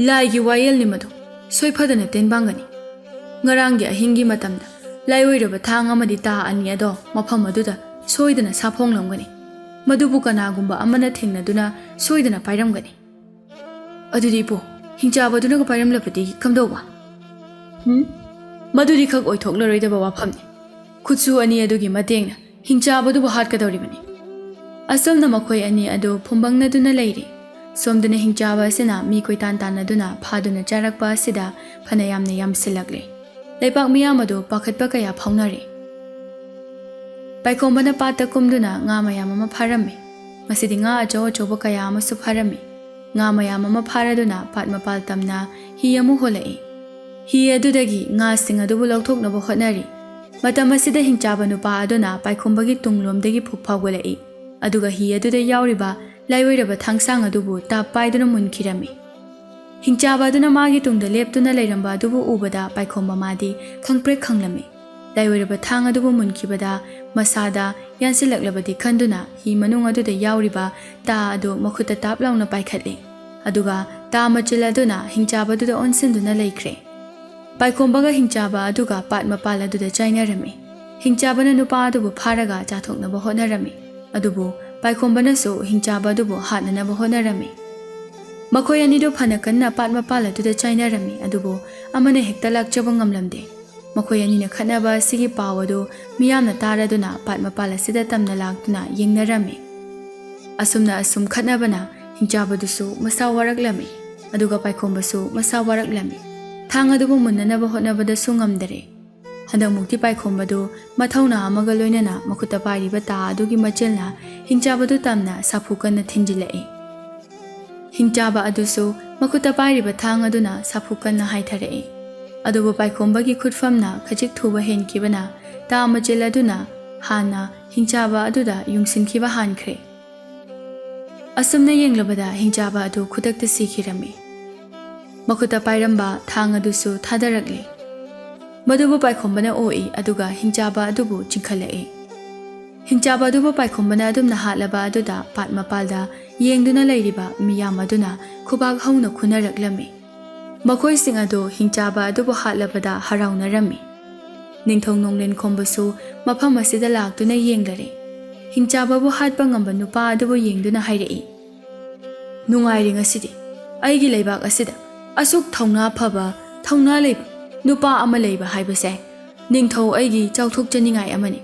ꯂꯥꯏꯒꯤ ꯋꯥꯌꯦꯜꯅꯤ ꯃꯗꯨ꯫ ꯁꯣꯏꯐꯗꯅ ꯇꯦꯟꯕꯥꯡꯒꯅꯤ꯫ ꯉꯔꯥꯡꯒꯤ ꯑꯍꯤꯡꯒꯤ ꯃꯇꯝꯗ ꯂꯥꯏꯑꯣꯏꯔꯕ ꯊꯥꯡ ꯑꯃꯗꯤ ꯇꯥ ꯑꯅꯤ ꯑꯗꯣ ꯃꯐꯝ ꯑꯗꯨꯗ ꯁꯣꯏꯗꯅ ꯁꯥꯐꯣꯡꯂꯝꯒꯅꯤ꯫ ꯃꯗꯨꯕꯨ ꯀꯅꯥꯒꯨꯝꯕ ꯑꯃꯅ ꯊꯦꯡꯅꯗꯨꯅ ꯁꯣꯏꯗꯅ ꯄꯥꯏꯔꯝꯒꯅꯤ꯫ ꯑꯗꯨꯗꯤ ꯏꯄꯨ, ꯍꯤꯡꯆꯥꯕꯗꯨꯅꯒ ꯄꯥꯏꯔꯝꯂꯕꯗꯤ ꯀꯝꯗꯧꯕ? ꯍꯨꯝ? ꯃꯗꯨꯗꯤ ꯈꯛ ꯑꯣꯏꯊꯣꯛꯂꯔꯣꯏꯗꯕ ꯋꯥꯐꯝꯅꯤ꯫ ꯈꯨꯠꯁꯨ ꯑꯅꯤ ꯑꯗꯨꯒꯤ ꯃꯇꯦꯡꯅ ꯍꯤꯡꯆꯥꯕꯗꯨꯕꯨ ꯍꯥꯠꯀꯗꯧꯔꯤꯕꯅꯤ꯫ ꯑꯁꯨꯝꯅ ꯃꯈꯣꯏ ꯑꯅꯤ ꯑꯗꯨ ꯐꯨꯝꯕꯪꯅꯗꯨꯅ ꯂꯩꯔꯤ꯫ ꯁꯣꯝꯗꯅ ꯍꯤꯡꯆꯥꯕ ꯑꯁꯤꯅ ꯃꯤ ꯀꯣꯏꯇꯥꯟ ꯇꯥꯟꯅꯗꯨꯅ ꯐꯥꯗꯨꯅ ꯆꯥꯔꯛꯄ ꯑꯁꯤꯗ ꯐꯅ ꯌꯥꯝꯅ ꯌꯥꯝꯁꯤꯜꯂꯛꯂꯦ꯫ ꯂꯩꯄꯥꯛ ꯃꯤꯌꯥꯝ ꯑꯗꯨ ꯄꯥꯈꯠꯄ ꯀꯌꯥ ꯐꯥꯎꯅꯔꯦ꯫ ꯄꯥꯏꯈꯣꯝꯕꯅ ꯄꯥꯠꯇ ꯀꯨꯝꯗꯨꯅ ꯉꯥ ꯃꯌꯥꯝ ꯑꯃ ꯐꯥꯔꯝꯃꯤ꯫ ꯃꯁꯤꯗꯤ ꯉꯥ ꯑꯆꯧ ꯑꯆꯧꯕ ꯀꯌꯥ ꯑꯃꯁꯨ ꯐꯥꯔꯝꯃꯤ꯫ ꯉꯥ ꯃꯌꯥꯝ ꯑꯃ ꯐꯥꯔꯗꯨꯅ ꯄꯥꯠ ꯃꯄꯥꯜ ꯇꯝꯅ ꯍꯤ ꯑꯃ ꯍꯣꯜꯂꯛꯏ꯫ ꯍꯤ ꯑꯗꯨꯗꯒꯤ ꯉꯥꯁꯤꯡ ꯑꯗꯨꯕꯨ ꯂꯧꯊꯣꯛꯅꯕ ꯍꯣꯠꯅꯔꯤ꯫ ꯃꯇꯝ ꯑꯁꯤꯗ ꯍꯤꯡꯆꯥꯕ ꯅꯨꯄꯥ ꯑꯗꯨꯅ ꯄꯥꯏꯈꯣꯝꯕꯒꯤ ꯇꯨꯡꯂꯣꯝꯗꯒꯤ ꯐꯨꯛ ꯐꯥꯎꯒꯠꯂꯛꯏ꯫ ꯑꯗꯨꯒ ꯍꯤ ꯑꯗꯨꯗ ꯌꯥꯎꯔꯤꯕ ꯂꯥꯏꯑꯣꯏꯔꯕ ꯊꯥꯡꯁꯥꯡ ꯑꯗꯨꯕꯨ ꯇꯥꯞ ꯄꯥꯏꯗꯨꯅ ꯃꯨꯟꯈꯤꯔꯝꯃꯤ꯫ ꯍꯤꯡꯆꯥꯕ ꯑꯗꯨꯅ ꯃꯥꯒꯤ ꯇꯨꯡꯗ ꯂꯦꯞꯇꯨꯅ ꯂꯩꯔꯝꯕ ꯑꯗꯨꯕꯨ ꯎꯕꯗ ꯄꯥꯏꯈꯣꯝꯕ ꯃꯥꯗꯤ ꯈꯪꯄ꯭ꯔꯦꯛ ꯈꯪꯂꯝꯃꯤ꯫ ꯂꯥꯏꯑꯣꯏꯔꯕ ꯊꯥꯡ ꯑꯗꯨꯕꯨ ꯃꯨꯟꯈꯤꯕꯗ ꯃꯁꯥꯗ ꯌꯥꯟꯁꯤꯜꯂꯛꯂꯕꯗꯤ ꯈꯟꯗꯨꯅ ꯍꯤ ꯃꯅꯨꯡ ꯑꯗꯨꯗ ꯌꯥꯎꯔꯤꯕ ꯇꯥ ꯑꯗꯨ ꯃꯈꯨꯠꯇ ꯇꯥꯞ ꯂꯥꯎꯅ ꯄꯥꯏꯈꯠꯂꯤ꯫ ꯑꯗꯨꯒ ꯇꯥ ꯃꯆꯤꯜ ꯑꯗꯨꯅ ꯍꯤꯡꯆꯥꯕ ꯑꯗꯨꯗ ꯑꯣꯟꯁꯤꯟꯗꯨꯅ ꯂꯩꯈ꯭ꯔꯦ꯫ ꯄꯥꯏꯈꯣꯝꯕꯒ ꯍꯤꯡꯆꯥꯕ ꯑꯗꯨꯒ ꯄꯥꯠ ꯃꯄꯥꯜ ꯑꯗꯨꯗ ꯆꯥꯏꯅꯔꯝꯃꯤ꯫ ꯍꯤꯡꯆꯥꯕꯅ ꯅꯨꯄꯥ ꯑꯗꯨꯕꯨ ꯐꯥꯔꯒ ꯆꯥꯊꯣꯛꯅꯕ ꯍꯣꯠꯅꯔꯝꯃꯤ꯫ ꯑꯗꯨꯕꯨ ꯄꯥꯏꯈꯣꯝꯕꯅꯁꯨ ꯍꯤꯡꯆꯥꯕ ꯑꯗꯨꯕꯨ ꯍꯥꯠꯅꯅꯕ ꯍꯣꯠꯅꯔꯝꯃꯤ꯫ ꯃꯈꯣꯏ ꯑꯅꯤꯗꯨ ꯐꯅ ꯀꯟꯅ ꯄꯥꯠ ꯃꯄꯥꯜ ꯑꯗꯨꯗ ꯆꯥꯏꯅꯔꯝꯃꯤ, ꯑꯗꯨꯕꯨ ꯑꯃꯅ ꯍꯦꯛꯇ ꯂꯥꯛꯆꯕ ꯉꯝꯂꯝꯗꯦ꯫ ꯃꯈꯣꯏ ꯑꯅꯤꯅ ꯈꯠꯅꯕ ꯑꯁꯤꯒꯤ ꯄꯥꯎ ꯑꯗꯨ ꯃꯤꯌꯥꯝꯅ ꯇꯥꯔꯗꯨꯅ ꯄꯥꯠ ꯃꯄꯥꯜ ꯑꯁꯤꯗ ꯇꯝꯅ ꯂꯥꯛꯇꯨꯅ ꯌꯦꯡꯅꯔꯝꯃꯤ꯫ ꯑꯁꯨꯝꯅ ꯑꯁꯨꯝ ꯈꯠꯅꯕꯅ ꯍꯤꯡꯆꯥꯕꯗꯨꯁꯨ ꯃꯁꯥ ꯋꯥꯔꯛꯂꯝꯃꯤ, ꯑꯗꯨꯒ ꯄꯥꯏꯈꯣꯝꯕꯁꯨ ꯃꯁꯥ ꯋꯥꯔꯛꯂꯝꯃꯤ꯫ ꯊꯥꯡ ꯑꯗꯨꯕꯨ ꯃꯨꯟꯅꯅꯕ ꯍꯣꯠꯅꯕꯗꯁꯨ ꯉꯝꯗꯔꯦ꯫ ꯍꯟꯗꯛꯃꯨꯛꯇꯤ ꯄꯥꯏꯈꯣꯝꯕꯗꯨ ꯃꯊꯧꯅꯥ ꯑꯃꯒ ꯂꯣꯏꯅꯅ ꯃꯈꯨꯠꯇ ꯄꯥꯏꯔꯤꯕ ꯇꯥ ꯑꯗꯨꯒꯤ ꯃꯆꯤꯜꯅ ꯍꯤꯡꯆꯥꯕꯗꯨ ꯇꯝꯅ ꯁꯥꯐꯨ ꯀꯟꯅ ꯊꯤꯟꯖꯤꯜꯂꯛꯏ꯫ ꯍꯤꯡꯆꯥꯕ ꯑꯗꯨꯁꯨ ꯃꯈꯨꯠꯇ ꯄꯥꯏꯔꯤꯕ ꯊꯥꯡ ꯑꯗꯨꯅ ꯁꯥꯐꯨ ꯀꯟꯅ ꯍꯥꯏꯊꯔꯛꯏ꯫ ꯑꯗꯨꯕꯨ ꯄꯥꯏꯈꯣꯝꯕꯒꯤ ꯈꯨꯠꯐꯝꯅ ꯈꯖꯤꯛ ꯊꯨꯕ ꯍꯦꯟꯈꯤꯕꯅ ꯇꯥ ꯃꯆꯤꯜ ꯑꯗꯨꯅ ꯍꯥꯟꯅ ꯍꯤꯡꯆꯥꯕ ꯑꯗꯨꯗ ꯌꯨꯡꯁꯤꯟꯈꯤꯕ ꯍꯥꯟꯈ꯭ꯔꯦ꯫ ꯑꯁꯨꯝꯅ ꯌꯦꯡꯂꯕꯗ ꯍꯤꯡꯆꯥꯕ ꯑꯗꯨ ꯈꯨꯗꯛꯇ ꯁꯤꯈꯤꯔꯝꯃꯤ꯫ ꯃꯈꯨꯠꯇ ꯄꯥꯏꯔꯝꯕ ꯊꯥꯡ ꯑꯗꯨꯁꯨ ꯊꯥꯗꯔꯛꯂꯦ꯫ ꯃꯗꯨꯕꯨ ꯄꯥꯏꯈꯣꯝꯕꯅ ꯑꯣꯛꯏ, ꯑꯗꯨꯒ ꯍꯤꯡꯆꯥꯕ ꯑꯗꯨꯕꯨ ꯆꯤꯡꯈꯠꯂꯛꯏ꯫ ꯍꯤꯡꯆꯥꯕ ꯑꯗꯨꯕꯨ ꯄꯥꯏꯈꯣꯝꯕꯅ ꯑꯗꯨꯝꯅ ꯍꯥꯠꯂꯕ ꯑꯗꯨꯗ ꯄꯥꯠ ꯃꯄꯥꯜꯗ ꯌꯦꯡꯗꯨꯅ ꯂꯩꯔꯤꯕ ꯃꯤꯌꯥꯝ ꯑꯗꯨꯅ ꯈꯨꯕꯥꯛ ꯍꯧꯅ ꯈꯨꯅꯔꯛꯂꯝꯃꯤ꯫ ꯃꯈꯣꯏꯁꯤꯡ ꯑꯗꯨ ꯍꯤꯡꯆꯥꯕ ꯑꯗꯨꯕꯨ ꯍꯥꯠꯂꯕꯗ ꯍꯔꯥꯎꯅꯔꯝꯃꯤ꯫ ꯅꯤꯡꯊꯧ ꯅꯣꯡꯂꯦꯟ ꯈꯣꯝꯕꯁꯨ ꯃꯐꯝ ꯑꯁꯤꯗ ꯂꯥꯛꯇꯨꯅ ꯌꯦꯡꯂꯔꯦ꯫ ꯍꯤꯡꯆꯥꯕꯕꯨ ꯍꯥꯠꯄ ꯉꯝꯕ ꯅꯨꯄꯥ ꯑꯗꯨꯕꯨ ꯌꯦꯡꯗꯨꯅ ꯍꯥꯏꯔꯛꯏ, "ꯅꯨꯡꯉꯥꯏꯔꯦ ꯉꯁꯤꯗꯤ꯫ ꯑꯩꯒꯤ ꯂꯩꯕꯥꯛ ꯑꯁꯤꯗ ꯑꯁꯨꯛ ꯊꯧꯅꯥ ꯐꯕ, ꯊꯧꯅꯥ ꯂꯩꯕ ꯅꯨꯄꯥ ꯑꯃ ꯂꯩꯕ ꯍꯥꯏꯕꯁꯦ ꯅꯤꯡꯊꯧ ꯑꯩꯒꯤ ꯆꯥꯎꯊꯣꯛꯆꯅꯤꯡꯉꯥꯏ ꯑꯃꯅꯤ꯫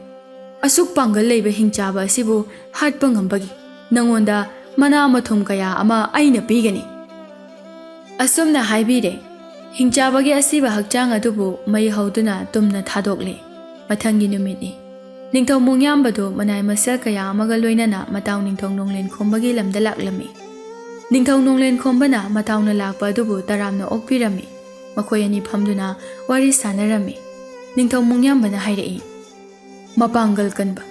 ꯑꯁꯨꯛ ꯄꯥꯡꯒꯜ ꯂꯩꯕ ꯍꯤꯡꯆꯥꯕ ꯑꯁꯤꯕꯨ ꯍꯥꯠꯄ ꯉꯝꯕꯒꯤ ꯅꯉꯣꯟꯗ ꯃꯅꯥ ꯃꯊꯨꯝ ꯀꯌꯥ ꯑꯃ ꯑꯩꯅ ꯄꯤꯒꯅꯤ꯫" ꯑꯁꯨꯝꯅ ꯍꯥꯏꯕꯤꯔꯦ꯫ ꯍꯤꯡꯆꯥꯕꯒꯤ ꯑꯁꯤꯕ ꯍꯛꯆꯥꯡ ꯑꯗꯨꯕꯨ ꯃꯩ ꯍꯧꯗꯨꯅ ꯇꯨꯝꯅ ꯊꯥꯗꯣꯛꯂꯦ꯫ ꯃꯊꯪꯒꯤ ꯅꯨꯃꯤꯠꯅꯤ꯫ ꯅꯤꯡꯊꯧ ꯃꯣꯡꯌꯥꯝꯕꯗꯨ ꯃꯅꯥꯏ ꯃꯁꯜ ꯀꯌꯥ ꯑꯃꯒ ꯂꯣꯏꯅꯅ ꯃꯇꯥꯎ ꯅꯤꯡꯊꯧ ꯅꯣꯡꯂꯦꯟ ꯈꯣꯝꯕꯒꯤ ꯂꯝꯗ ꯂꯥꯛꯂꯝꯃꯤ꯫ ꯅꯤꯡꯊꯧ ꯅꯣꯡꯂꯦꯟ ꯈꯣꯝꯕꯅ ꯃꯇꯥꯎꯅ ꯂꯥꯛꯄ ꯑꯗꯨꯕꯨ ꯇꯔꯥꯝꯅ ꯑꯣꯛꯄꯤꯔꯝꯃꯤ꯫ ꯃꯈꯣꯏ ꯑꯅꯤ ꯐꯝꯗꯨꯅ ꯋꯥꯔꯤ ꯁꯥꯟꯅꯔꯝꯃꯤ꯫ ꯅꯤꯡꯊꯧ ꯃꯣꯡꯌꯥꯝꯕꯅ ꯍꯥꯏꯔꯛꯏ, "ꯃꯄꯥꯡꯒꯜ ꯀꯟꯕ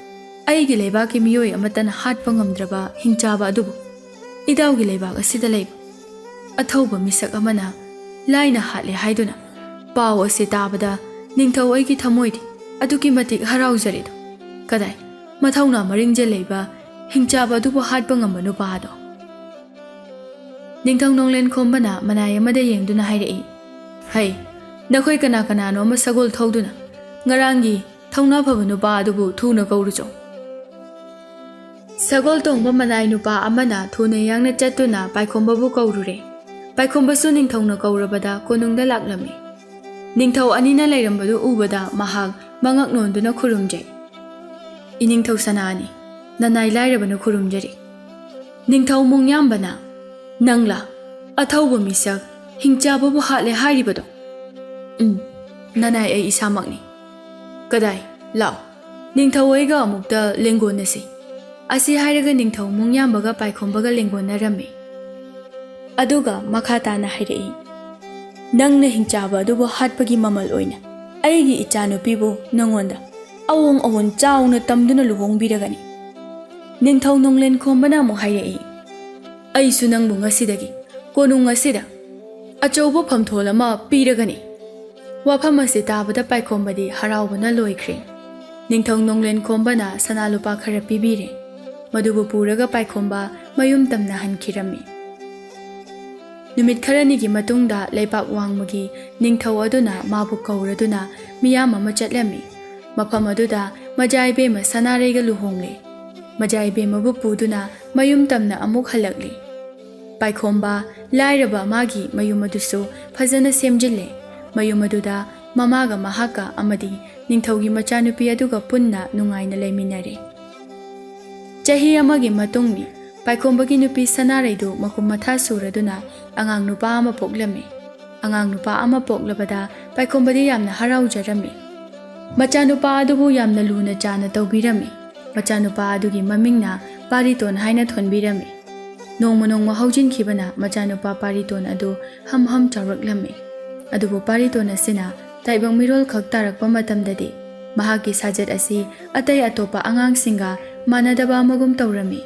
ꯑꯩꯒꯤ ꯂꯩꯕꯥꯛꯀꯤ ꯃꯤꯑꯣꯏ ꯑꯃꯠꯇꯅ ꯍꯥꯠꯄ ꯉꯝꯗ꯭ꯔꯕ ꯍꯤꯡꯆꯥꯕ ꯑꯗꯨꯕꯨ ꯏꯇꯥꯎꯒꯤ ꯂꯩꯕꯥꯛ ꯑꯁꯤꯗ ꯂꯩꯕ ꯑꯊꯧꯕ ꯃꯤꯁꯛ ꯑꯃꯅ ꯂꯥꯏꯅ ꯍꯥꯠꯂꯦ ꯍꯥꯏꯗꯨꯅ ꯄꯥꯎ ꯑꯁꯤ ꯇꯥꯕꯗ ꯅꯤꯡꯊꯧ ꯑꯩꯒꯤ ꯊꯃꯣꯏꯗꯤ ꯑꯗꯨꯛꯀꯤ ꯃꯇꯤꯛ ꯍꯔꯥꯎꯖꯔꯦꯗꯣ꯫ ꯀꯗꯥꯏ ꯃꯊꯧꯅꯥ ꯃꯔꯤꯡꯖꯦꯜ ꯂꯩꯕ ꯍꯤꯡꯆꯥꯕ ꯑꯗꯨꯕꯨ ꯍꯥꯠꯄ ꯉꯝꯕ ꯅꯨꯄꯥ ꯑꯗꯣ?" ꯅꯤꯡꯊꯧ ꯅꯣꯡꯂꯦꯟ ꯈꯣꯝꯕꯅ ꯃꯅꯥꯏ ꯑꯃꯗ ꯌꯦꯡꯗꯨꯅ ꯍꯥꯏꯔꯛꯏ, "ꯍꯩ, ꯅꯈꯣꯏ ꯀꯅꯥ ꯀꯅꯥꯅꯣ ꯑꯃ ꯁꯒꯣꯜ ꯊꯧꯗꯨꯅ ꯉꯔꯥꯡꯒꯤ ꯊꯧꯅꯥ ꯐꯕ ꯅꯨꯄꯥ ꯑꯗꯨꯕꯨ ꯊꯨꯅ ꯀꯧꯔꯨꯆꯣ꯫" ꯁꯒꯣꯜ ꯇꯣꯡꯕ ꯃꯅꯥꯏ ꯅꯨꯄꯥ ꯑꯃꯅ ꯊꯨꯅ ꯌꯥꯡꯅ ꯆꯠꯇꯨꯅ ꯄꯥꯏꯈꯣꯝꯕꯕꯨ ꯀꯧꯔꯨꯔꯦ꯫ ꯄꯥꯏꯈꯣꯝꯕꯁꯨ ꯅꯤꯡꯊꯧꯅ ꯀꯧꯔꯕꯗ ꯀꯣꯅꯨꯡꯗ ꯂꯥꯛꯂꯝꯃꯤ꯫ ꯅꯤꯡꯊꯧ ꯑꯅꯤꯅ ꯂꯩꯔꯝꯕꯗꯨ ꯎꯕꯗ ꯃꯍꯥꯛ ꯃꯉꯛ ꯅꯣꯟꯗꯨꯅ ꯈꯨꯔꯨꯝꯖꯩ꯫ "ꯏꯅꯤꯡꯊꯧ ꯁꯅꯥꯅꯤ, ꯅꯅꯥꯏ ꯂꯥꯏꯔꯕꯅ ꯈꯨꯔꯨꯝꯖꯔꯤ꯫" ꯅꯤꯡꯊꯧ ꯃꯣꯡꯌꯥꯝꯕꯅ, "ꯅꯪꯂꯥ ꯑꯊꯧꯕ ꯃꯤꯁꯛ ꯍꯤꯡꯆꯥꯕꯕꯨ ꯍꯥꯠꯂꯦ ꯍꯥꯏꯔꯤꯕꯗꯣ?" "ꯎꯝ, ꯅꯅꯥꯏ ꯑꯩ ꯏꯁꯥꯃꯛꯅꯤ꯫" "ꯀꯗꯥꯏ, ꯂꯥꯛꯑꯣ, ꯅꯤꯡꯊꯧ ꯑꯩꯒ ꯑꯃꯨꯛꯇ ꯂꯦꯡꯒꯣꯟꯅꯁꯤ꯫" ꯑꯁꯤ ꯍꯥꯏꯔꯒ ꯅꯤꯡꯊꯧ ꯃꯣꯡꯌꯥꯝꯕꯒ ꯄꯥꯏꯈꯣꯝꯕꯒ ꯂꯦꯡꯒꯣꯟꯅꯔꯝꯃꯤ꯫ ꯑꯗꯨꯒ ꯃꯈꯥ ꯇꯥꯅ ꯍꯥꯏꯔꯛꯏ, "ꯅꯪꯅ ꯍꯤꯡꯆꯥꯕ ꯑꯗꯨꯕꯨ ꯍꯥꯠꯄꯒꯤ ꯃꯃꯜ ꯑꯣꯏꯅ ꯑꯩꯒꯤ ꯏꯆꯥꯅꯨꯄꯤꯕꯨ ꯅꯉꯣꯟꯗ ꯑꯋꯣꯡ ꯑꯋꯣꯟ ꯆꯥꯎꯅ ꯇꯝꯗꯨꯅ ꯂꯨꯍꯣꯡꯕꯤꯔꯒꯅꯤ꯫" ꯅꯤꯡꯊꯧ ꯅꯣꯡꯂꯦꯟ ꯈꯣꯝꯕꯅ ꯑꯃꯨꯛ ꯍꯥꯏꯔꯛꯏ, "ꯑꯩꯁꯨ ꯅꯪꯕꯨ ꯉꯁꯤꯗꯒꯤ ꯀꯣꯅꯨꯡ ꯑꯁꯤꯗ ꯑꯆꯧꯕ ꯐꯝꯊꯣꯜ ꯑꯃ ꯄꯤꯔꯒꯅꯤ꯫" ꯋꯥꯐꯝ ꯑꯁꯤ ꯇꯥꯕꯗ ꯄꯥꯏꯈꯣꯝꯕꯗꯤ ꯍꯔꯥꯎꯕꯅ ꯂꯣꯏꯈ꯭ꯔꯦ꯫ ꯅꯤꯡꯊꯧ ꯅꯣꯡꯂꯦꯟ ꯈꯣꯝꯕꯅ ꯁꯅꯥ ꯂꯨꯄꯥ ꯈꯔ ꯄꯤꯕꯤꯔꯦ꯫ ꯃꯗꯨꯕꯨ ꯄꯨꯔꯒ ꯄꯥꯏꯈꯣꯝꯕ ꯃꯌꯨꯝ ꯇꯝꯅ ꯍꯟꯈꯤꯔꯝꯃꯤ꯫ ꯅꯨꯃꯤꯠ ꯈꯔꯅꯤꯒꯤ ꯃꯇꯨꯡꯗ ꯂꯩꯄꯥꯛ ꯋꯥꯡꯃꯒꯤ ꯅꯤꯡꯊꯧ ꯑꯗꯨꯅ ꯃꯥꯕꯨ ꯀꯧꯔꯗꯨꯅ ꯃꯤꯌꯥꯝ ꯑꯃ ꯆꯠꯂꯝꯃꯤ꯫ ꯃꯐꯝ ꯑꯗꯨꯗ ꯃꯖꯥ ꯏꯕꯦꯝꯃ ꯁꯅꯥꯔꯩꯒ ꯂꯨꯍꯣꯡꯂꯦ꯫ ꯃꯖꯥ ꯏꯕꯦꯝꯃꯕꯨ ꯄꯨꯗꯨꯅ ꯃꯌꯨꯝ ꯇꯝꯅ ꯑꯃꯨꯛ ꯍꯜꯂꯛꯂꯤ꯫ ꯄꯥꯏꯈꯣꯝꯕ ꯂꯥꯏꯔꯕ ꯃꯥꯒꯤ ꯃꯌꯨꯝ ꯑꯗꯨꯁꯨ ꯐꯖꯅ ꯁꯦꯝꯖꯤꯜꯂꯦ꯫ ꯃꯌꯨꯝ ꯑꯗꯨꯗ ꯃꯃꯥꯒ ꯃꯍꯥꯛꯀ ꯑꯃꯗꯤ ꯅꯤꯡꯊꯧꯒꯤ ꯃꯆꯥꯅꯨꯄꯤ ꯑꯗꯨꯒ ꯄꯨꯟꯅ ꯅꯨꯡꯉꯥꯏꯅ ꯂꯩꯃꯤꯟꯅꯔꯦ꯫ ꯆꯍꯤ ꯑꯃꯒꯤ ꯃꯇꯨꯡꯅꯤ꯫ ꯄꯥꯏꯈꯣꯝꯕꯒꯤ ꯅꯨꯄꯤ ꯁꯅꯥꯔꯩꯗꯨ ꯃꯈꯨꯝ ꯃꯊꯥ ꯁꯨꯔꯗꯨꯅ ꯑꯉꯥꯡ ꯅꯨꯄꯥ ꯑꯃ ꯄꯣꯛꯂꯝꯃꯤ꯫ ꯑꯉꯥꯡ ꯅꯨꯄꯥ ꯑꯃ ꯄꯣꯛꯂꯕꯗ ꯄꯥꯏꯈꯣꯝꯕꯗꯤ ꯌꯥꯝꯅ ꯍꯔꯥꯎꯖꯔꯝꯃꯤ꯫ ꯃꯆꯥꯅꯨꯄꯥ ꯑꯗꯨꯕꯨ ꯌꯥꯝꯅ ꯂꯨꯅ ꯆꯥꯅ ꯇꯧꯕꯤꯔꯝꯃꯤ꯫ ꯃꯆꯥꯅꯨꯄꯥ ꯑꯗꯨꯒꯤ ꯃꯃꯤꯡꯅ ꯄꯥꯔꯤꯇꯣꯟ ꯍꯥꯏꯅ ꯊꯣꯟꯕꯤꯔꯝꯃꯤ꯫ ꯅꯣꯡꯃ ꯅꯣꯡꯃ ꯍꯧꯖꯤꯟꯈꯤꯕꯅ ꯃꯆꯥꯅꯨꯄꯥ ꯄꯥꯔꯤꯇꯣꯟ ꯑꯗꯨ ꯍꯝ ꯍꯝ ꯆꯥꯎꯔꯛꯂꯝꯃꯤ꯫ ꯑꯗꯨꯕꯨ ꯄꯥꯔꯤꯇꯣꯟ ꯑꯁꯤꯅ ꯇꯥꯏꯕꯪ ꯃꯤꯔꯣꯜ ꯈꯛ ꯇꯥꯔꯛꯄ ꯃꯇꯝꯗꯗꯤ ꯃꯍꯥꯛꯀꯤ ꯁꯥꯖꯠ ꯑꯁꯤ ꯑꯇꯩ ꯑꯇꯣꯞꯄ ꯑꯉꯥꯡꯁꯤꯡꯒ ꯃꯥꯟꯅꯗꯕ ꯑꯃꯒꯨꯝ ꯇꯧꯔꯝꯃꯤ꯫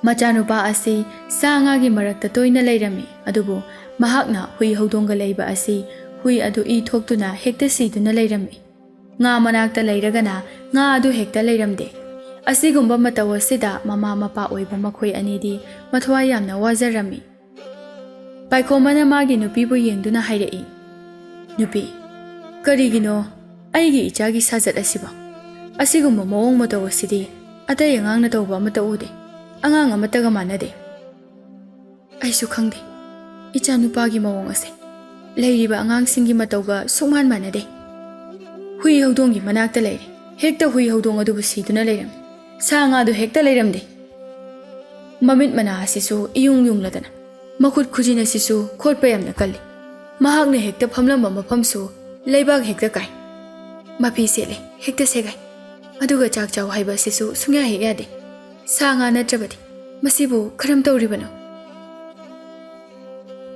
ꯃꯆꯥꯅꯨꯄꯥ ꯑꯁꯤ ꯁꯥ ꯉꯥꯒꯤ ꯃꯔꯛꯇ ꯇꯣꯏꯅ ꯂꯩꯔꯝꯃꯤ, ꯑꯗꯨꯕꯨ ꯃꯍꯥꯛꯅ ꯍꯨꯏ ꯍꯧꯗꯣꯡꯒ ꯂꯩꯕ ꯑꯁꯤ ꯍꯨꯏ ꯑꯗꯨ ꯏ ꯊꯣꯛꯇꯨꯅ ꯍꯦꯛꯇ ꯁꯤꯗꯨꯅ ꯂꯩꯔꯝꯃꯤ꯫ ꯉꯥ ꯃꯅꯥꯛꯇ ꯂꯩꯔꯒꯅ ꯉꯥ ꯑꯗꯨ ꯍꯦꯛꯇ ꯂꯩꯔꯝꯗꯦ꯫ ꯑꯁꯤꯒꯨꯝꯕ ꯃꯇꯧ ꯑꯁꯤꯗ ꯃꯃꯥ ꯃꯄꯥ ꯑꯣꯏꯕ ꯃꯈꯣꯏ ꯑꯅꯤꯗꯤ ꯃꯊ꯭ꯋꯥꯏ ꯌꯥꯝꯅ ꯋꯥꯖꯔꯝꯃꯤ꯫ ꯄꯥꯏꯈꯣꯝꯕꯅ ꯃꯥꯒꯤ ꯅꯨꯄꯤꯕꯨ ꯌꯦꯡꯗꯨꯅ ꯍꯥꯏꯔꯛꯏ, "ꯅꯨꯄꯤ, ꯀꯔꯤꯒꯤꯅꯣ ꯑꯩꯒꯤ ꯏꯆꯥꯒꯤ ꯁꯥꯖꯠ ꯑꯁꯤꯕꯣ? ꯑꯁꯤꯒꯨꯝꯕ ꯃꯑꯣꯡ ꯃꯇꯧ ꯑꯁꯤꯗꯤ ꯑꯇꯩ ꯑꯉꯥꯡꯅ ꯇꯧꯕ ꯑꯃꯠꯇ ꯎꯗꯦ꯫ ꯑꯉꯥꯡ ꯑꯃꯠꯇꯒ ꯃꯥꯟꯅꯗꯦ꯫" "ꯑꯩꯁꯨ ꯈꯪꯗꯦ, ꯏꯆꯥ ꯅꯨꯄꯥꯒꯤ ꯃꯑꯣꯡ ꯑꯁꯦ꯫ ꯂꯩꯔꯤꯕ ꯑꯉꯥꯡꯁꯤꯡꯒꯤ ꯃꯇꯧꯒ ꯁꯨꯛꯃꯥꯟ ꯃꯥꯟꯅꯗꯦ꯫ ꯍꯨꯏ ꯍꯧꯗꯣꯡꯒꯤ ꯃꯅꯥꯛꯇ ꯂꯩꯔꯦ, ꯍꯦꯛꯇ ꯍꯨꯏ ꯍꯧꯗꯣꯡ ꯑꯗꯨꯕꯨ ꯁꯤꯗꯨꯅ ꯂꯩꯔꯝꯃꯤ꯫ ꯁꯥ ꯉꯥꯗꯨ ꯍꯦꯛꯇ ꯂꯩꯔꯝꯗꯦ꯫ ꯃꯃꯤꯠ ꯃꯅꯥ ꯑꯁꯤꯁꯨ ꯏꯌꯨꯡ ꯌꯨꯡꯂꯗꯅ, ꯃꯈꯨꯠ ꯈꯨꯖꯤꯟ ꯑꯁꯤꯁꯨ ꯈꯣꯠꯄ ꯌꯥꯝꯅ ꯀꯜꯂꯤ꯫ ꯃꯍꯥꯛꯅ ꯍꯦꯛꯇ ꯐꯝꯂꯝꯕ ꯃꯐꯝꯁꯨ ꯂꯩꯕꯥꯛ ꯍꯦꯛꯇ ꯀꯥꯏ꯫ ꯃꯐꯤ ꯁꯦꯠꯂꯦ, ꯍꯦꯛꯇ ꯁꯦꯒꯥꯏ꯫ ꯑꯗꯨꯒ ꯆꯥꯛ ꯆꯥꯎ ꯍꯥꯏꯕ ꯑꯁꯤꯁꯨ ꯁꯨꯡꯌꯥ ꯍꯦꯛ ꯌꯥꯗꯦ꯫ ꯁꯥ ꯉꯥ ꯅꯠꯇ꯭ꯔꯕꯗꯤ꯫ ꯃꯁꯤꯕꯨ ꯀꯔꯝ ꯇꯧꯔꯤꯕꯅꯣ?"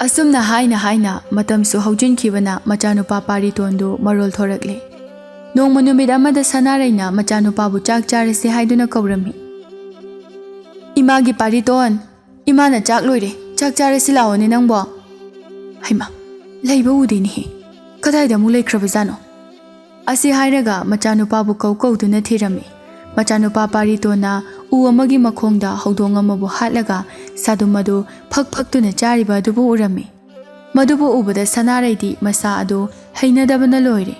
ꯑꯁꯨꯝꯅ ꯍꯥꯏꯅ ꯍꯥꯏꯅ ꯃꯇꯝꯁꯨ ꯍꯧꯖꯤꯟꯈꯤꯕꯅ ꯃꯆꯥꯅꯨꯄꯥ ꯄꯥꯔꯤꯇꯣꯟꯗꯨ ꯃꯔꯣꯜ ꯊꯣꯔꯛꯂꯦ꯫ ꯅꯣꯡꯃ ꯅꯨꯃꯤꯠ ꯑꯃꯗ ꯁꯅꯥꯔꯩꯅ ꯃꯆꯥꯅꯨꯄꯥꯕꯨ ꯆꯥꯛ ꯆꯥꯔꯁꯤ ꯍꯥꯏꯗꯨꯅ ꯀꯧꯔꯝꯃꯤ꯫ "ꯏꯃꯥꯒꯤ ꯄꯥꯔꯤꯇꯣꯟ, ꯏꯃꯥꯅ ꯆꯥꯛ ꯂꯣꯏꯔꯦ, ꯆꯥꯛ ꯆꯥꯔꯁꯤ ꯂꯥꯛꯑꯣꯅꯦ ꯅꯪꯕꯣ꯫" ꯍꯩꯃꯥ, ꯂꯩꯕ ꯎꯗꯦꯅꯦꯍꯦ꯫ ꯀꯗꯥꯏꯗ ꯑꯃꯨꯛ ꯂꯩꯈ꯭ꯔꯕꯖꯥꯠꯅꯣ? ꯑꯁꯤ ꯍꯥꯏꯔꯒ ꯃꯆꯥꯅꯨꯄꯥꯕꯨ ꯀꯧ ꯀꯧꯗꯨꯅ ꯊꯤꯔꯝꯃꯤ꯫ ꯃꯆꯥꯅꯨꯄꯥ ꯄꯥꯔꯤꯇꯣꯟꯅ ꯎ ꯑꯃꯒꯤ ꯃꯈꯣꯡꯗ ꯍꯧꯗꯣꯡ ꯑꯃꯕꯨ ꯍꯥꯠꯂꯒ ꯁꯥꯗꯨꯝ ꯑꯗꯨ ꯐꯛ ꯐꯛꯇꯨꯅ ꯆꯥꯔꯤꯕ ꯑꯗꯨꯕꯨ ꯎꯔꯝꯃꯤ꯫ ꯃꯗꯨꯕꯨ ꯎꯕꯗ ꯁꯅꯥꯔꯩꯗꯤ ꯃꯁꯥ ꯑꯗꯨ ꯍꯩꯅꯗꯕꯅ ꯂꯣꯏꯔꯦ꯫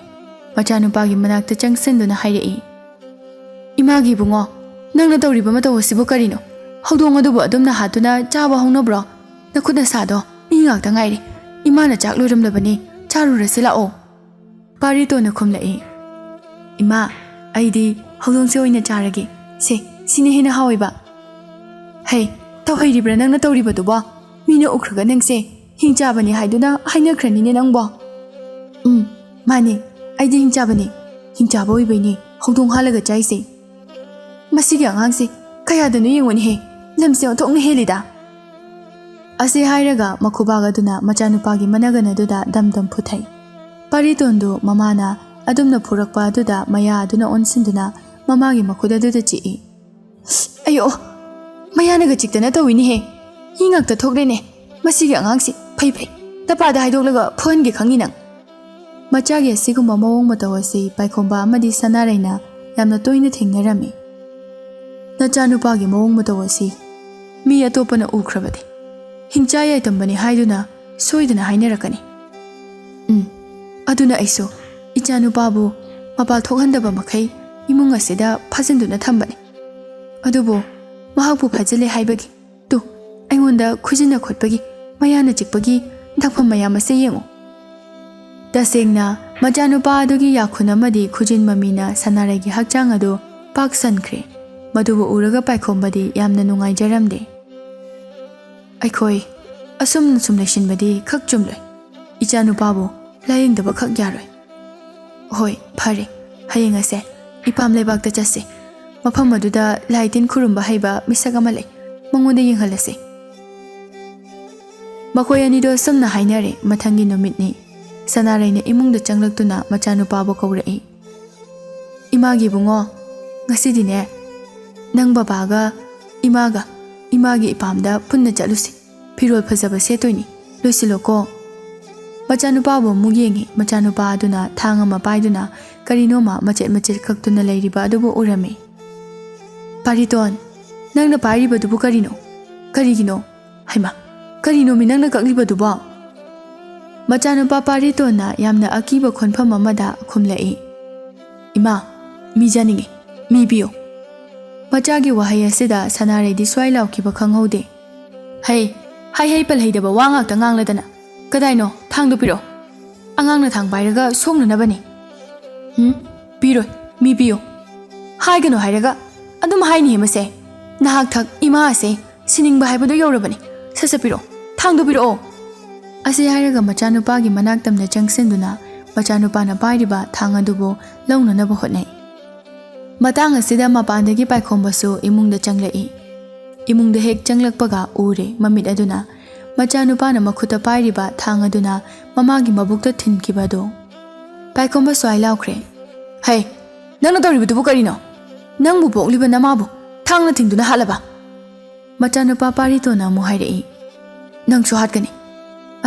ꯃꯆꯥꯅꯨꯄꯥꯒꯤ ꯃꯅꯥꯛꯇ ꯆꯪꯁꯤꯟꯗꯨꯅ ꯍꯥꯏꯔꯛꯏ, "ꯏꯃꯥꯒꯤ ꯏꯕꯨꯡꯉꯣ, ꯅꯪꯅ ꯇꯧꯔꯤꯕ ꯃꯇꯧ ꯑꯁꯤꯕꯨ ꯀꯔꯤꯅꯣ? ꯍꯧꯗꯣꯡ ꯑꯗꯨꯕꯨ ꯑꯗꯨꯝꯅ ꯍꯥꯠꯇꯨꯅ ꯆꯥꯕ ꯍꯧꯅꯕ꯭ꯔꯣ? ꯅꯈꯨꯠ ꯅꯁꯥꯗꯣ ꯏ ꯉꯥꯛꯇ ꯉꯥꯏꯔꯦ꯫ ꯏꯃꯥꯅ ꯆꯥꯛ ꯂꯣꯏꯔꯝꯂꯕꯅꯤ, ꯆꯥꯔꯨꯔꯁꯤ ꯂꯥꯛꯑꯣ꯫" ꯄꯥꯔꯤꯇꯣꯟꯅ ꯈꯨꯝꯂꯛꯏ, "ꯏꯃꯥ, ꯑꯩꯗꯤ ꯍꯧꯗꯣꯡꯁꯦ ꯑꯣꯏꯅ ꯆꯥꯔꯒꯦ꯫ ꯁꯦ, ꯁꯤꯅ ꯍꯦꯟꯅ ꯍꯥꯎꯋꯦꯕ꯫" "ꯍꯩ, ꯇꯧꯍꯩꯔꯤꯕ꯭ꯔꯥ ꯅꯪꯅ ꯇꯧꯔꯤꯕꯗꯨꯕꯣ? ꯃꯤꯅ ꯎꯈ꯭ꯔꯒ ꯅꯪꯁꯦ ꯍꯤꯡ ꯆꯥꯕꯅꯤ ꯍꯥꯏꯗꯨꯅ ꯍꯥꯏꯅꯈ꯭ꯔꯅꯤꯅꯦ ꯅꯪꯕꯣ꯫" "ꯎꯝ, ꯃꯥꯅꯦ, ꯑꯩꯗꯤ ꯍꯤꯡ ꯆꯥꯕꯅꯤ꯫ ꯍꯤꯡ ꯆꯥꯕ ꯑꯣꯏꯕꯩꯅꯦ ꯍꯧꯗꯣꯡ ꯍꯥꯠꯂꯒ ꯆꯥꯏꯁꯦ꯫ ꯃꯁꯤꯒꯤ ꯑꯉꯥꯡꯁꯦ ꯀꯌꯥꯗꯅꯣ ꯌꯦꯡꯉꯨꯅꯦꯍꯦ, ꯂꯝꯁꯦ ꯑꯣꯟꯊꯣꯛꯅ ꯍꯦꯜꯂꯤꯗ꯫" ꯑꯁꯤ ꯍꯥꯏꯔꯒ ꯃꯈꯨꯕꯥꯛ ꯑꯗꯨꯅ ꯃꯆꯥꯅꯨꯄꯥꯒꯤ ꯃꯅꯒꯟ ꯑꯗꯨꯗ ꯗꯝ ꯗꯝ ꯐꯨꯊꯩ꯫ ꯄꯥꯔꯤꯇꯣꯟꯗꯨ ꯃꯃꯥꯅ ꯑꯗꯨꯝꯅ ꯐꯨꯔꯛꯄ ꯑꯗꯨꯗ ꯃꯌꯥ ꯑꯗꯨꯅ ꯑꯣꯟꯁꯤꯟꯗꯨꯅ ꯃꯃꯥꯒꯤ ꯃꯈꯨꯠ ꯑꯗꯨꯗ ꯆꯤꯛꯏ꯫ "ꯑꯌꯣ, ꯃꯌꯥꯅꯒ ꯆꯤꯛꯇꯅ ꯇꯧꯏꯅꯦꯍꯦ꯫ ꯏ ꯉꯥꯛꯇ ꯊꯣꯛꯂꯦꯅꯦ꯫ ꯃꯁꯤꯒꯤ ꯑꯉꯥꯡꯁꯤ ꯐꯩ ꯐꯩ, ꯅꯄꯥꯗ ꯍꯥꯏꯗꯣꯛꯂꯒ ꯐꯨꯍꯟꯒꯦ ꯈꯪꯉꯤ ꯅꯪ꯫" ꯃꯆꯥꯒꯤ ꯑꯁꯤꯒꯨꯝꯕ ꯃꯑꯣꯡ ꯃꯇꯧ ꯑꯁꯤ ꯄꯥꯏꯈꯣꯝꯕ ꯑꯃꯗꯤ ꯁꯅꯥꯔꯩꯅ ꯌꯥꯝꯅ ꯇꯣꯏꯅ ꯊꯦꯡꯅꯔꯝꯃꯤ꯫ "ꯅꯆꯥꯅꯨꯄꯥꯒꯤ ꯃꯑꯣꯡ ꯃꯇꯧ ꯑꯁꯤ ꯃꯤ ꯑꯇꯣꯞꯄꯅ ꯎꯈ꯭ꯔꯕꯗꯤ ꯍꯤꯡꯆꯥ ꯌꯥꯏꯇꯝꯕꯅꯤ ꯍꯥꯏꯗꯨꯅ ꯁꯣꯏꯗꯅ ꯍꯥꯏꯅꯔꯛꯀꯅꯤ꯫ ꯎꯝ, ꯑꯗꯨꯅ ꯑꯩꯁꯨ ꯏꯆꯥꯅꯨꯄꯥꯕꯨ ꯃꯄꯥꯜ ꯊꯣꯛꯍꯟꯗꯕ ꯃꯈꯩ ꯏꯃꯨꯡ ꯑꯁꯤꯗ ꯐꯥꯖꯤꯟꯗꯨꯅ ꯊꯝꯕꯅꯤ꯫ ꯑꯗꯨꯕꯨ ꯃꯍꯥꯛꯄꯨ ꯐꯥꯖꯤꯜꯂꯦ ꯍꯥꯏꯕꯒꯤ ꯇꯨ, ꯑꯩꯉꯣꯟꯗ ꯈꯨꯖꯤꯟꯅ ꯈꯣꯠꯄꯒꯤ, ꯃꯌꯥꯅ ꯆꯤꯛꯄꯒꯤ ꯗꯥꯛꯐꯝ ꯃꯌꯥꯝ ꯑꯁꯦ ꯌꯦꯡꯉꯨ꯫" ꯇꯁꯦꯡꯅ, ꯃꯆꯥꯅꯨꯄꯥ ꯑꯗꯨꯒꯤ ꯌꯥꯈꯨꯟ ꯑꯃꯗꯤ ꯈꯨꯖꯤꯟ ꯃꯃꯤꯅ ꯁꯅꯥꯔꯩꯒꯤ ꯍꯛꯆꯥꯡ ꯑꯗꯨ ꯄꯥꯛ ꯁꯟꯈ꯭ꯔꯦ꯫ ꯃꯗꯨꯕꯨ ꯎꯔꯒ ꯄꯥꯏꯈꯣꯝꯕꯗꯤ ꯌꯥꯝꯅ ꯅꯨꯡꯉꯥꯏꯖꯔꯝꯗꯦ꯫ "ꯑꯩꯈꯣꯏ ꯑꯁꯨꯝꯅ ꯁꯨꯝ ꯂꯩꯁꯤꯟꯕꯗꯤ ꯈꯛ ꯆꯨꯝꯂꯣꯏ꯫ ꯏꯆꯥꯅꯨꯄꯥꯕꯨ ꯂꯥꯌꯦꯡꯗꯕ ꯈꯛ ꯌꯥꯔꯣꯏ꯫ ꯍꯣꯏ, ꯐꯔꯦ, ꯍꯌꯦꯡ ꯑꯁꯦ ꯏꯄꯥꯝ ꯂꯩꯕꯥꯛꯇ ꯆꯠꯁꯦ꯫ ꯃꯐꯝ ꯑꯗꯨꯗ ꯂꯥꯏ ꯇꯤꯟ ꯈꯨꯔꯨꯝꯕ ꯍꯩꯕ ꯃꯤꯁꯛ ꯑꯃ ꯂꯩ, ꯃꯉꯣꯟꯗ ꯌꯦꯡꯍꯜꯂꯁꯦ꯫" ꯃꯈꯣꯏ ꯑꯅꯤꯗꯣ ꯑꯁꯨꯝꯅ ꯍꯥꯏꯅꯔꯦ꯫ ꯃꯊꯪꯒꯤ ꯅꯨꯃꯤꯠꯅꯤ꯫ ꯁꯅꯥꯔꯩꯅ ꯏꯃꯨꯡꯗ ꯆꯪꯂꯛꯇꯨꯅ ꯃꯆꯥꯅꯨꯄꯥꯕꯨ ꯀꯧꯔꯛꯏ꯫ "ꯏꯃꯥꯒꯤ ꯏꯕꯨꯡꯉꯣ, ꯉꯁꯤꯗꯤꯅꯦ, ꯅꯪ ꯕꯕꯥꯒ ꯏꯃꯥꯒ ꯏꯃꯥꯒꯤ ꯏꯄꯥꯝꯗ ꯄꯨꯟꯅ ꯆꯠꯂꯨꯁꯤ꯫ ꯐꯤꯔꯣꯜ ꯐꯖꯕ ꯁꯦꯠꯇꯣꯏꯅꯤ꯫ ꯂꯣꯏꯁꯤꯜꯂꯣꯀꯣ꯫" ꯃꯆꯥꯅꯨꯄꯥꯕꯨ ꯑꯃꯨꯛ ꯌꯦꯡꯉꯤ꯫ ꯃꯆꯥꯅꯨꯄꯥ ꯑꯗꯨꯅ ꯊꯥꯡ ꯑꯃ ꯄꯥꯏꯗꯨꯅ ꯀꯔꯤꯅꯣꯃ ꯃꯆꯦꯠ ꯃꯆꯦꯠ ꯀꯛꯇꯨꯅ ꯂꯩꯔꯤꯕ ꯑꯗꯨꯕꯨ ꯎꯔꯝꯃꯤ꯫ "ꯄꯥꯔꯤꯇꯣꯟ, ꯅꯪꯅ ꯄꯥꯏꯔꯤꯕꯗꯨꯕꯨ ꯀꯔꯤꯅꯣ? ꯀꯔꯤꯒꯤꯅꯣ? ꯍꯩꯃꯥ, ꯀꯔꯤꯅꯣꯃꯤ ꯅꯪꯅ ꯀꯛꯂꯤꯕꯗꯨꯕꯣ?" ꯃꯆꯥꯅꯨꯄꯥ ꯄꯥꯔꯤꯇꯣꯟꯅ ꯌꯥꯝꯅ ꯑꯀꯤꯕ ꯈꯣꯟꯐꯝ ꯑꯃꯗ ꯈꯨꯝꯂꯛꯏ꯫ "ꯏꯃꯥ, ꯃꯤ ꯆꯥꯅꯤꯡꯉꯤ, ꯃꯤ ꯄꯤꯌꯨ꯫" ꯃꯆꯥꯒꯤ ꯋꯥꯍꯩ ꯑꯁꯤꯗ ꯁꯅꯥꯔꯩꯗꯤ ꯁ꯭ꯋꯥꯏ ꯂꯥꯎꯈꯤꯕ ꯈꯪꯍꯧꯗꯦ꯫ "ꯍꯩ, ꯍꯩ ꯍꯩ ꯄꯜ ꯍꯩꯗꯕ ꯋꯥ ꯉꯥꯛꯇ ꯉꯥꯡꯂꯗꯅ꯫ ꯀꯗꯥꯏꯅꯣ? ꯊꯥꯡꯗꯨ ꯄꯤꯔꯛꯑꯣ꯫ ꯑꯉꯥꯡꯅ ꯊꯥꯡ ꯄꯥꯏꯔꯒ ꯁꯣꯛꯅꯅꯕꯅꯤ꯫" "ꯎꯝ, ꯄꯤꯔꯣꯏ, ꯃꯤ ꯄꯤꯌꯨ꯫" "ꯍꯥꯏꯒꯅꯨ ꯍꯥꯏꯔꯒ ꯑꯗꯨꯝ ꯍꯥꯏꯅꯤꯍꯦ ꯃꯁꯦ꯫ ꯅꯍꯥꯛ ꯊꯛ ꯏꯃꯥ ꯑꯁꯦ ꯁꯤꯅꯤꯡꯕ ꯍꯥꯏꯕꯗꯨ ꯌꯧꯔꯕꯅꯤ꯫ ꯁꯠ ꯁꯠ ꯄꯤꯔꯛꯑꯣ, ꯊꯥꯡꯗꯨ ꯄꯤꯔꯛꯑꯣ꯫" ꯑꯁꯤ ꯍꯥꯏꯔꯒ ꯃꯆꯥꯅꯨꯄꯥꯒꯤ ꯃꯅꯥꯛ ꯇꯝꯅ ꯆꯪꯁꯤꯟꯗꯨꯅ ꯃꯆꯥꯅꯨꯄꯥꯅ ꯄꯥꯏꯔꯤꯕ ꯊꯥꯡ ꯑꯗꯨꯕꯨ ꯂꯧꯅꯅꯕ ꯍꯣꯠꯅꯩ꯫ ꯃꯇꯥꯡ ꯑꯁꯤꯗ ꯃꯄꯥꯟꯗꯒꯤ ꯄꯥꯏꯈꯣꯝꯕꯁꯨ ꯏꯃꯨꯡꯗ ꯆꯪꯂꯛꯏ꯫ ꯏꯃꯨꯡꯗ ꯍꯦꯛ ꯆꯪꯂꯛꯄꯒ ꯎꯔꯦ ꯃꯃꯤꯠ ꯑꯗꯨꯅ ꯃꯆꯥꯅꯨꯄꯥꯅ ꯃꯈꯨꯠꯇ ꯄꯥꯏꯔꯤꯕ ꯊꯥꯡ ꯑꯗꯨꯅ ꯃꯃꯥꯒꯤ ꯃꯕꯨꯛꯇ ꯊꯤꯟꯈꯤꯕ ꯑꯗꯨ꯫ ꯄꯥꯏꯈꯣꯝꯕ ꯁ꯭ꯋꯥꯏ ꯂꯥꯎꯈ꯭ꯔꯦ꯫ "ꯍꯩ, ꯅꯪꯅ ꯇꯧꯔꯤꯕꯗꯨꯕꯨ ꯀꯔꯤꯅꯣ? ꯅꯪꯕꯨ ꯄꯣꯛꯂꯤꯕ ꯅꯃꯥꯕꯨ ꯊꯥꯡꯅ ꯊꯤꯟꯗꯨꯅ ꯍꯥꯠꯂꯕ?" ꯃꯆꯥꯅꯨꯄꯥ ꯄꯥꯔꯤꯇꯣꯟꯅ ꯑꯃꯨꯛ ꯍꯥꯏꯔꯛꯏ꯫ "ꯅꯪꯁꯨ ꯍꯥꯠꯀꯅꯤ꯫"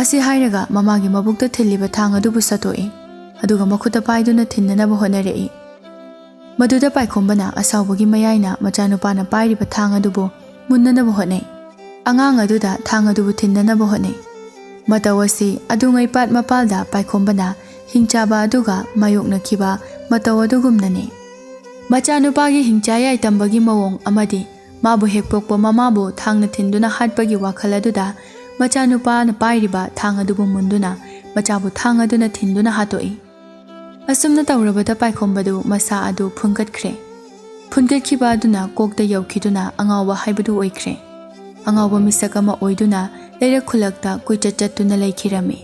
ꯑꯁꯤ ꯍꯥꯏꯔꯒ ꯃꯃꯥꯒꯤ ꯃꯕꯨꯛꯇ ꯊꯤꯜꯂꯤꯕ ꯊꯥꯡ ꯑꯗꯨꯕꯨ ꯁꯠꯇꯣꯛꯏ꯫ ꯑꯗꯨꯒ ꯃꯈꯨꯠꯇ ꯄꯥꯏꯗꯨꯅ ꯊꯤꯟꯅꯅꯕ ꯍꯣꯠꯅꯔꯛꯏ꯫ ꯃꯗꯨꯗ ꯄꯥꯏꯈꯣꯝꯕꯅ ꯑꯁꯥꯎꯕꯒꯤ ꯃꯌꯥꯏꯅ ꯃꯆꯥꯅꯨꯄꯥꯅ ꯄꯥꯏꯔꯤꯕ ꯊꯥꯡ ꯑꯗꯨꯕꯨ ꯃꯨꯟꯅꯅꯕ ꯍꯣꯠꯅꯩ꯫ ꯑꯉꯥꯡ ꯑꯗꯨꯗ ꯊꯥꯡ ꯑꯗꯨꯕꯨ ꯊꯤꯟꯅꯅꯕ ꯍꯣꯠꯅꯩ꯫ ꯃꯇꯧ ꯑꯁꯤ ꯑꯗꯨꯉꯩ ꯄꯥꯠ ꯃꯄꯥꯜꯗ ꯄꯥꯏꯈꯣꯝꯕꯅ ꯍꯤꯡꯆꯥꯕ ꯑꯗꯨꯒ ꯃꯥꯌꯣꯛꯅꯈꯤꯕ ꯃꯇꯧ ꯑꯗꯨꯒꯨꯝꯅꯅꯤ꯫ ꯃꯆꯥꯅꯨꯄꯥꯒꯤ ꯍꯤꯡꯆꯥ ꯌꯥꯏ ꯇꯝꯕꯒꯤ ꯃꯑꯣꯡ ꯑꯃꯗꯤ ꯃꯥꯕꯨ ꯍꯦꯛ ꯄꯣꯛꯄ ꯃꯃꯥꯕꯨ ꯊꯥꯡꯅ ꯊꯤꯟꯗꯨꯅ ꯍꯥꯠꯄꯒꯤ ꯋꯥꯈꯜ ꯑꯗꯨꯗ ꯃꯆꯥꯅꯨꯄꯥꯅ ꯄꯥꯏꯔꯤꯕ ꯊꯥꯡ ꯑꯗꯨꯕꯨ ꯃꯨꯟꯗꯨꯅ ꯃꯆꯥꯕꯨ ꯊꯥꯡ ꯑꯗꯨꯅ ꯊꯤꯟꯗꯨꯅ ꯍꯥꯠꯇꯣꯛꯏ꯫ ꯑꯁꯨꯝꯅ ꯇꯧꯔꯕꯗ ꯄꯥꯏꯈꯣꯝꯕꯗꯨ ꯃꯁꯥ ꯑꯗꯨ ꯐꯨꯟꯒꯠꯈ꯭ꯔꯦ꯫ ꯐꯨꯟꯒꯠꯈꯤꯕ ꯑꯗꯨꯅ ꯀꯣꯛꯇ ꯌꯧꯈꯤꯗꯨꯅ ꯑꯉꯥꯎꯕ ꯍꯥꯏꯕꯗꯨ ꯑꯣꯏꯈ꯭ꯔꯦ꯫ ꯑꯉꯥꯎꯕ ꯃꯤꯁꯛ ꯑꯃ ꯑꯣꯏꯗꯨꯅ ꯂꯩꯔꯛ ꯈꯨꯜꯂꯛꯇ ꯀꯣꯏꯆꯠ ꯆꯠꯇꯨꯅ ꯂꯩꯈꯤꯔꯝꯃꯤ꯫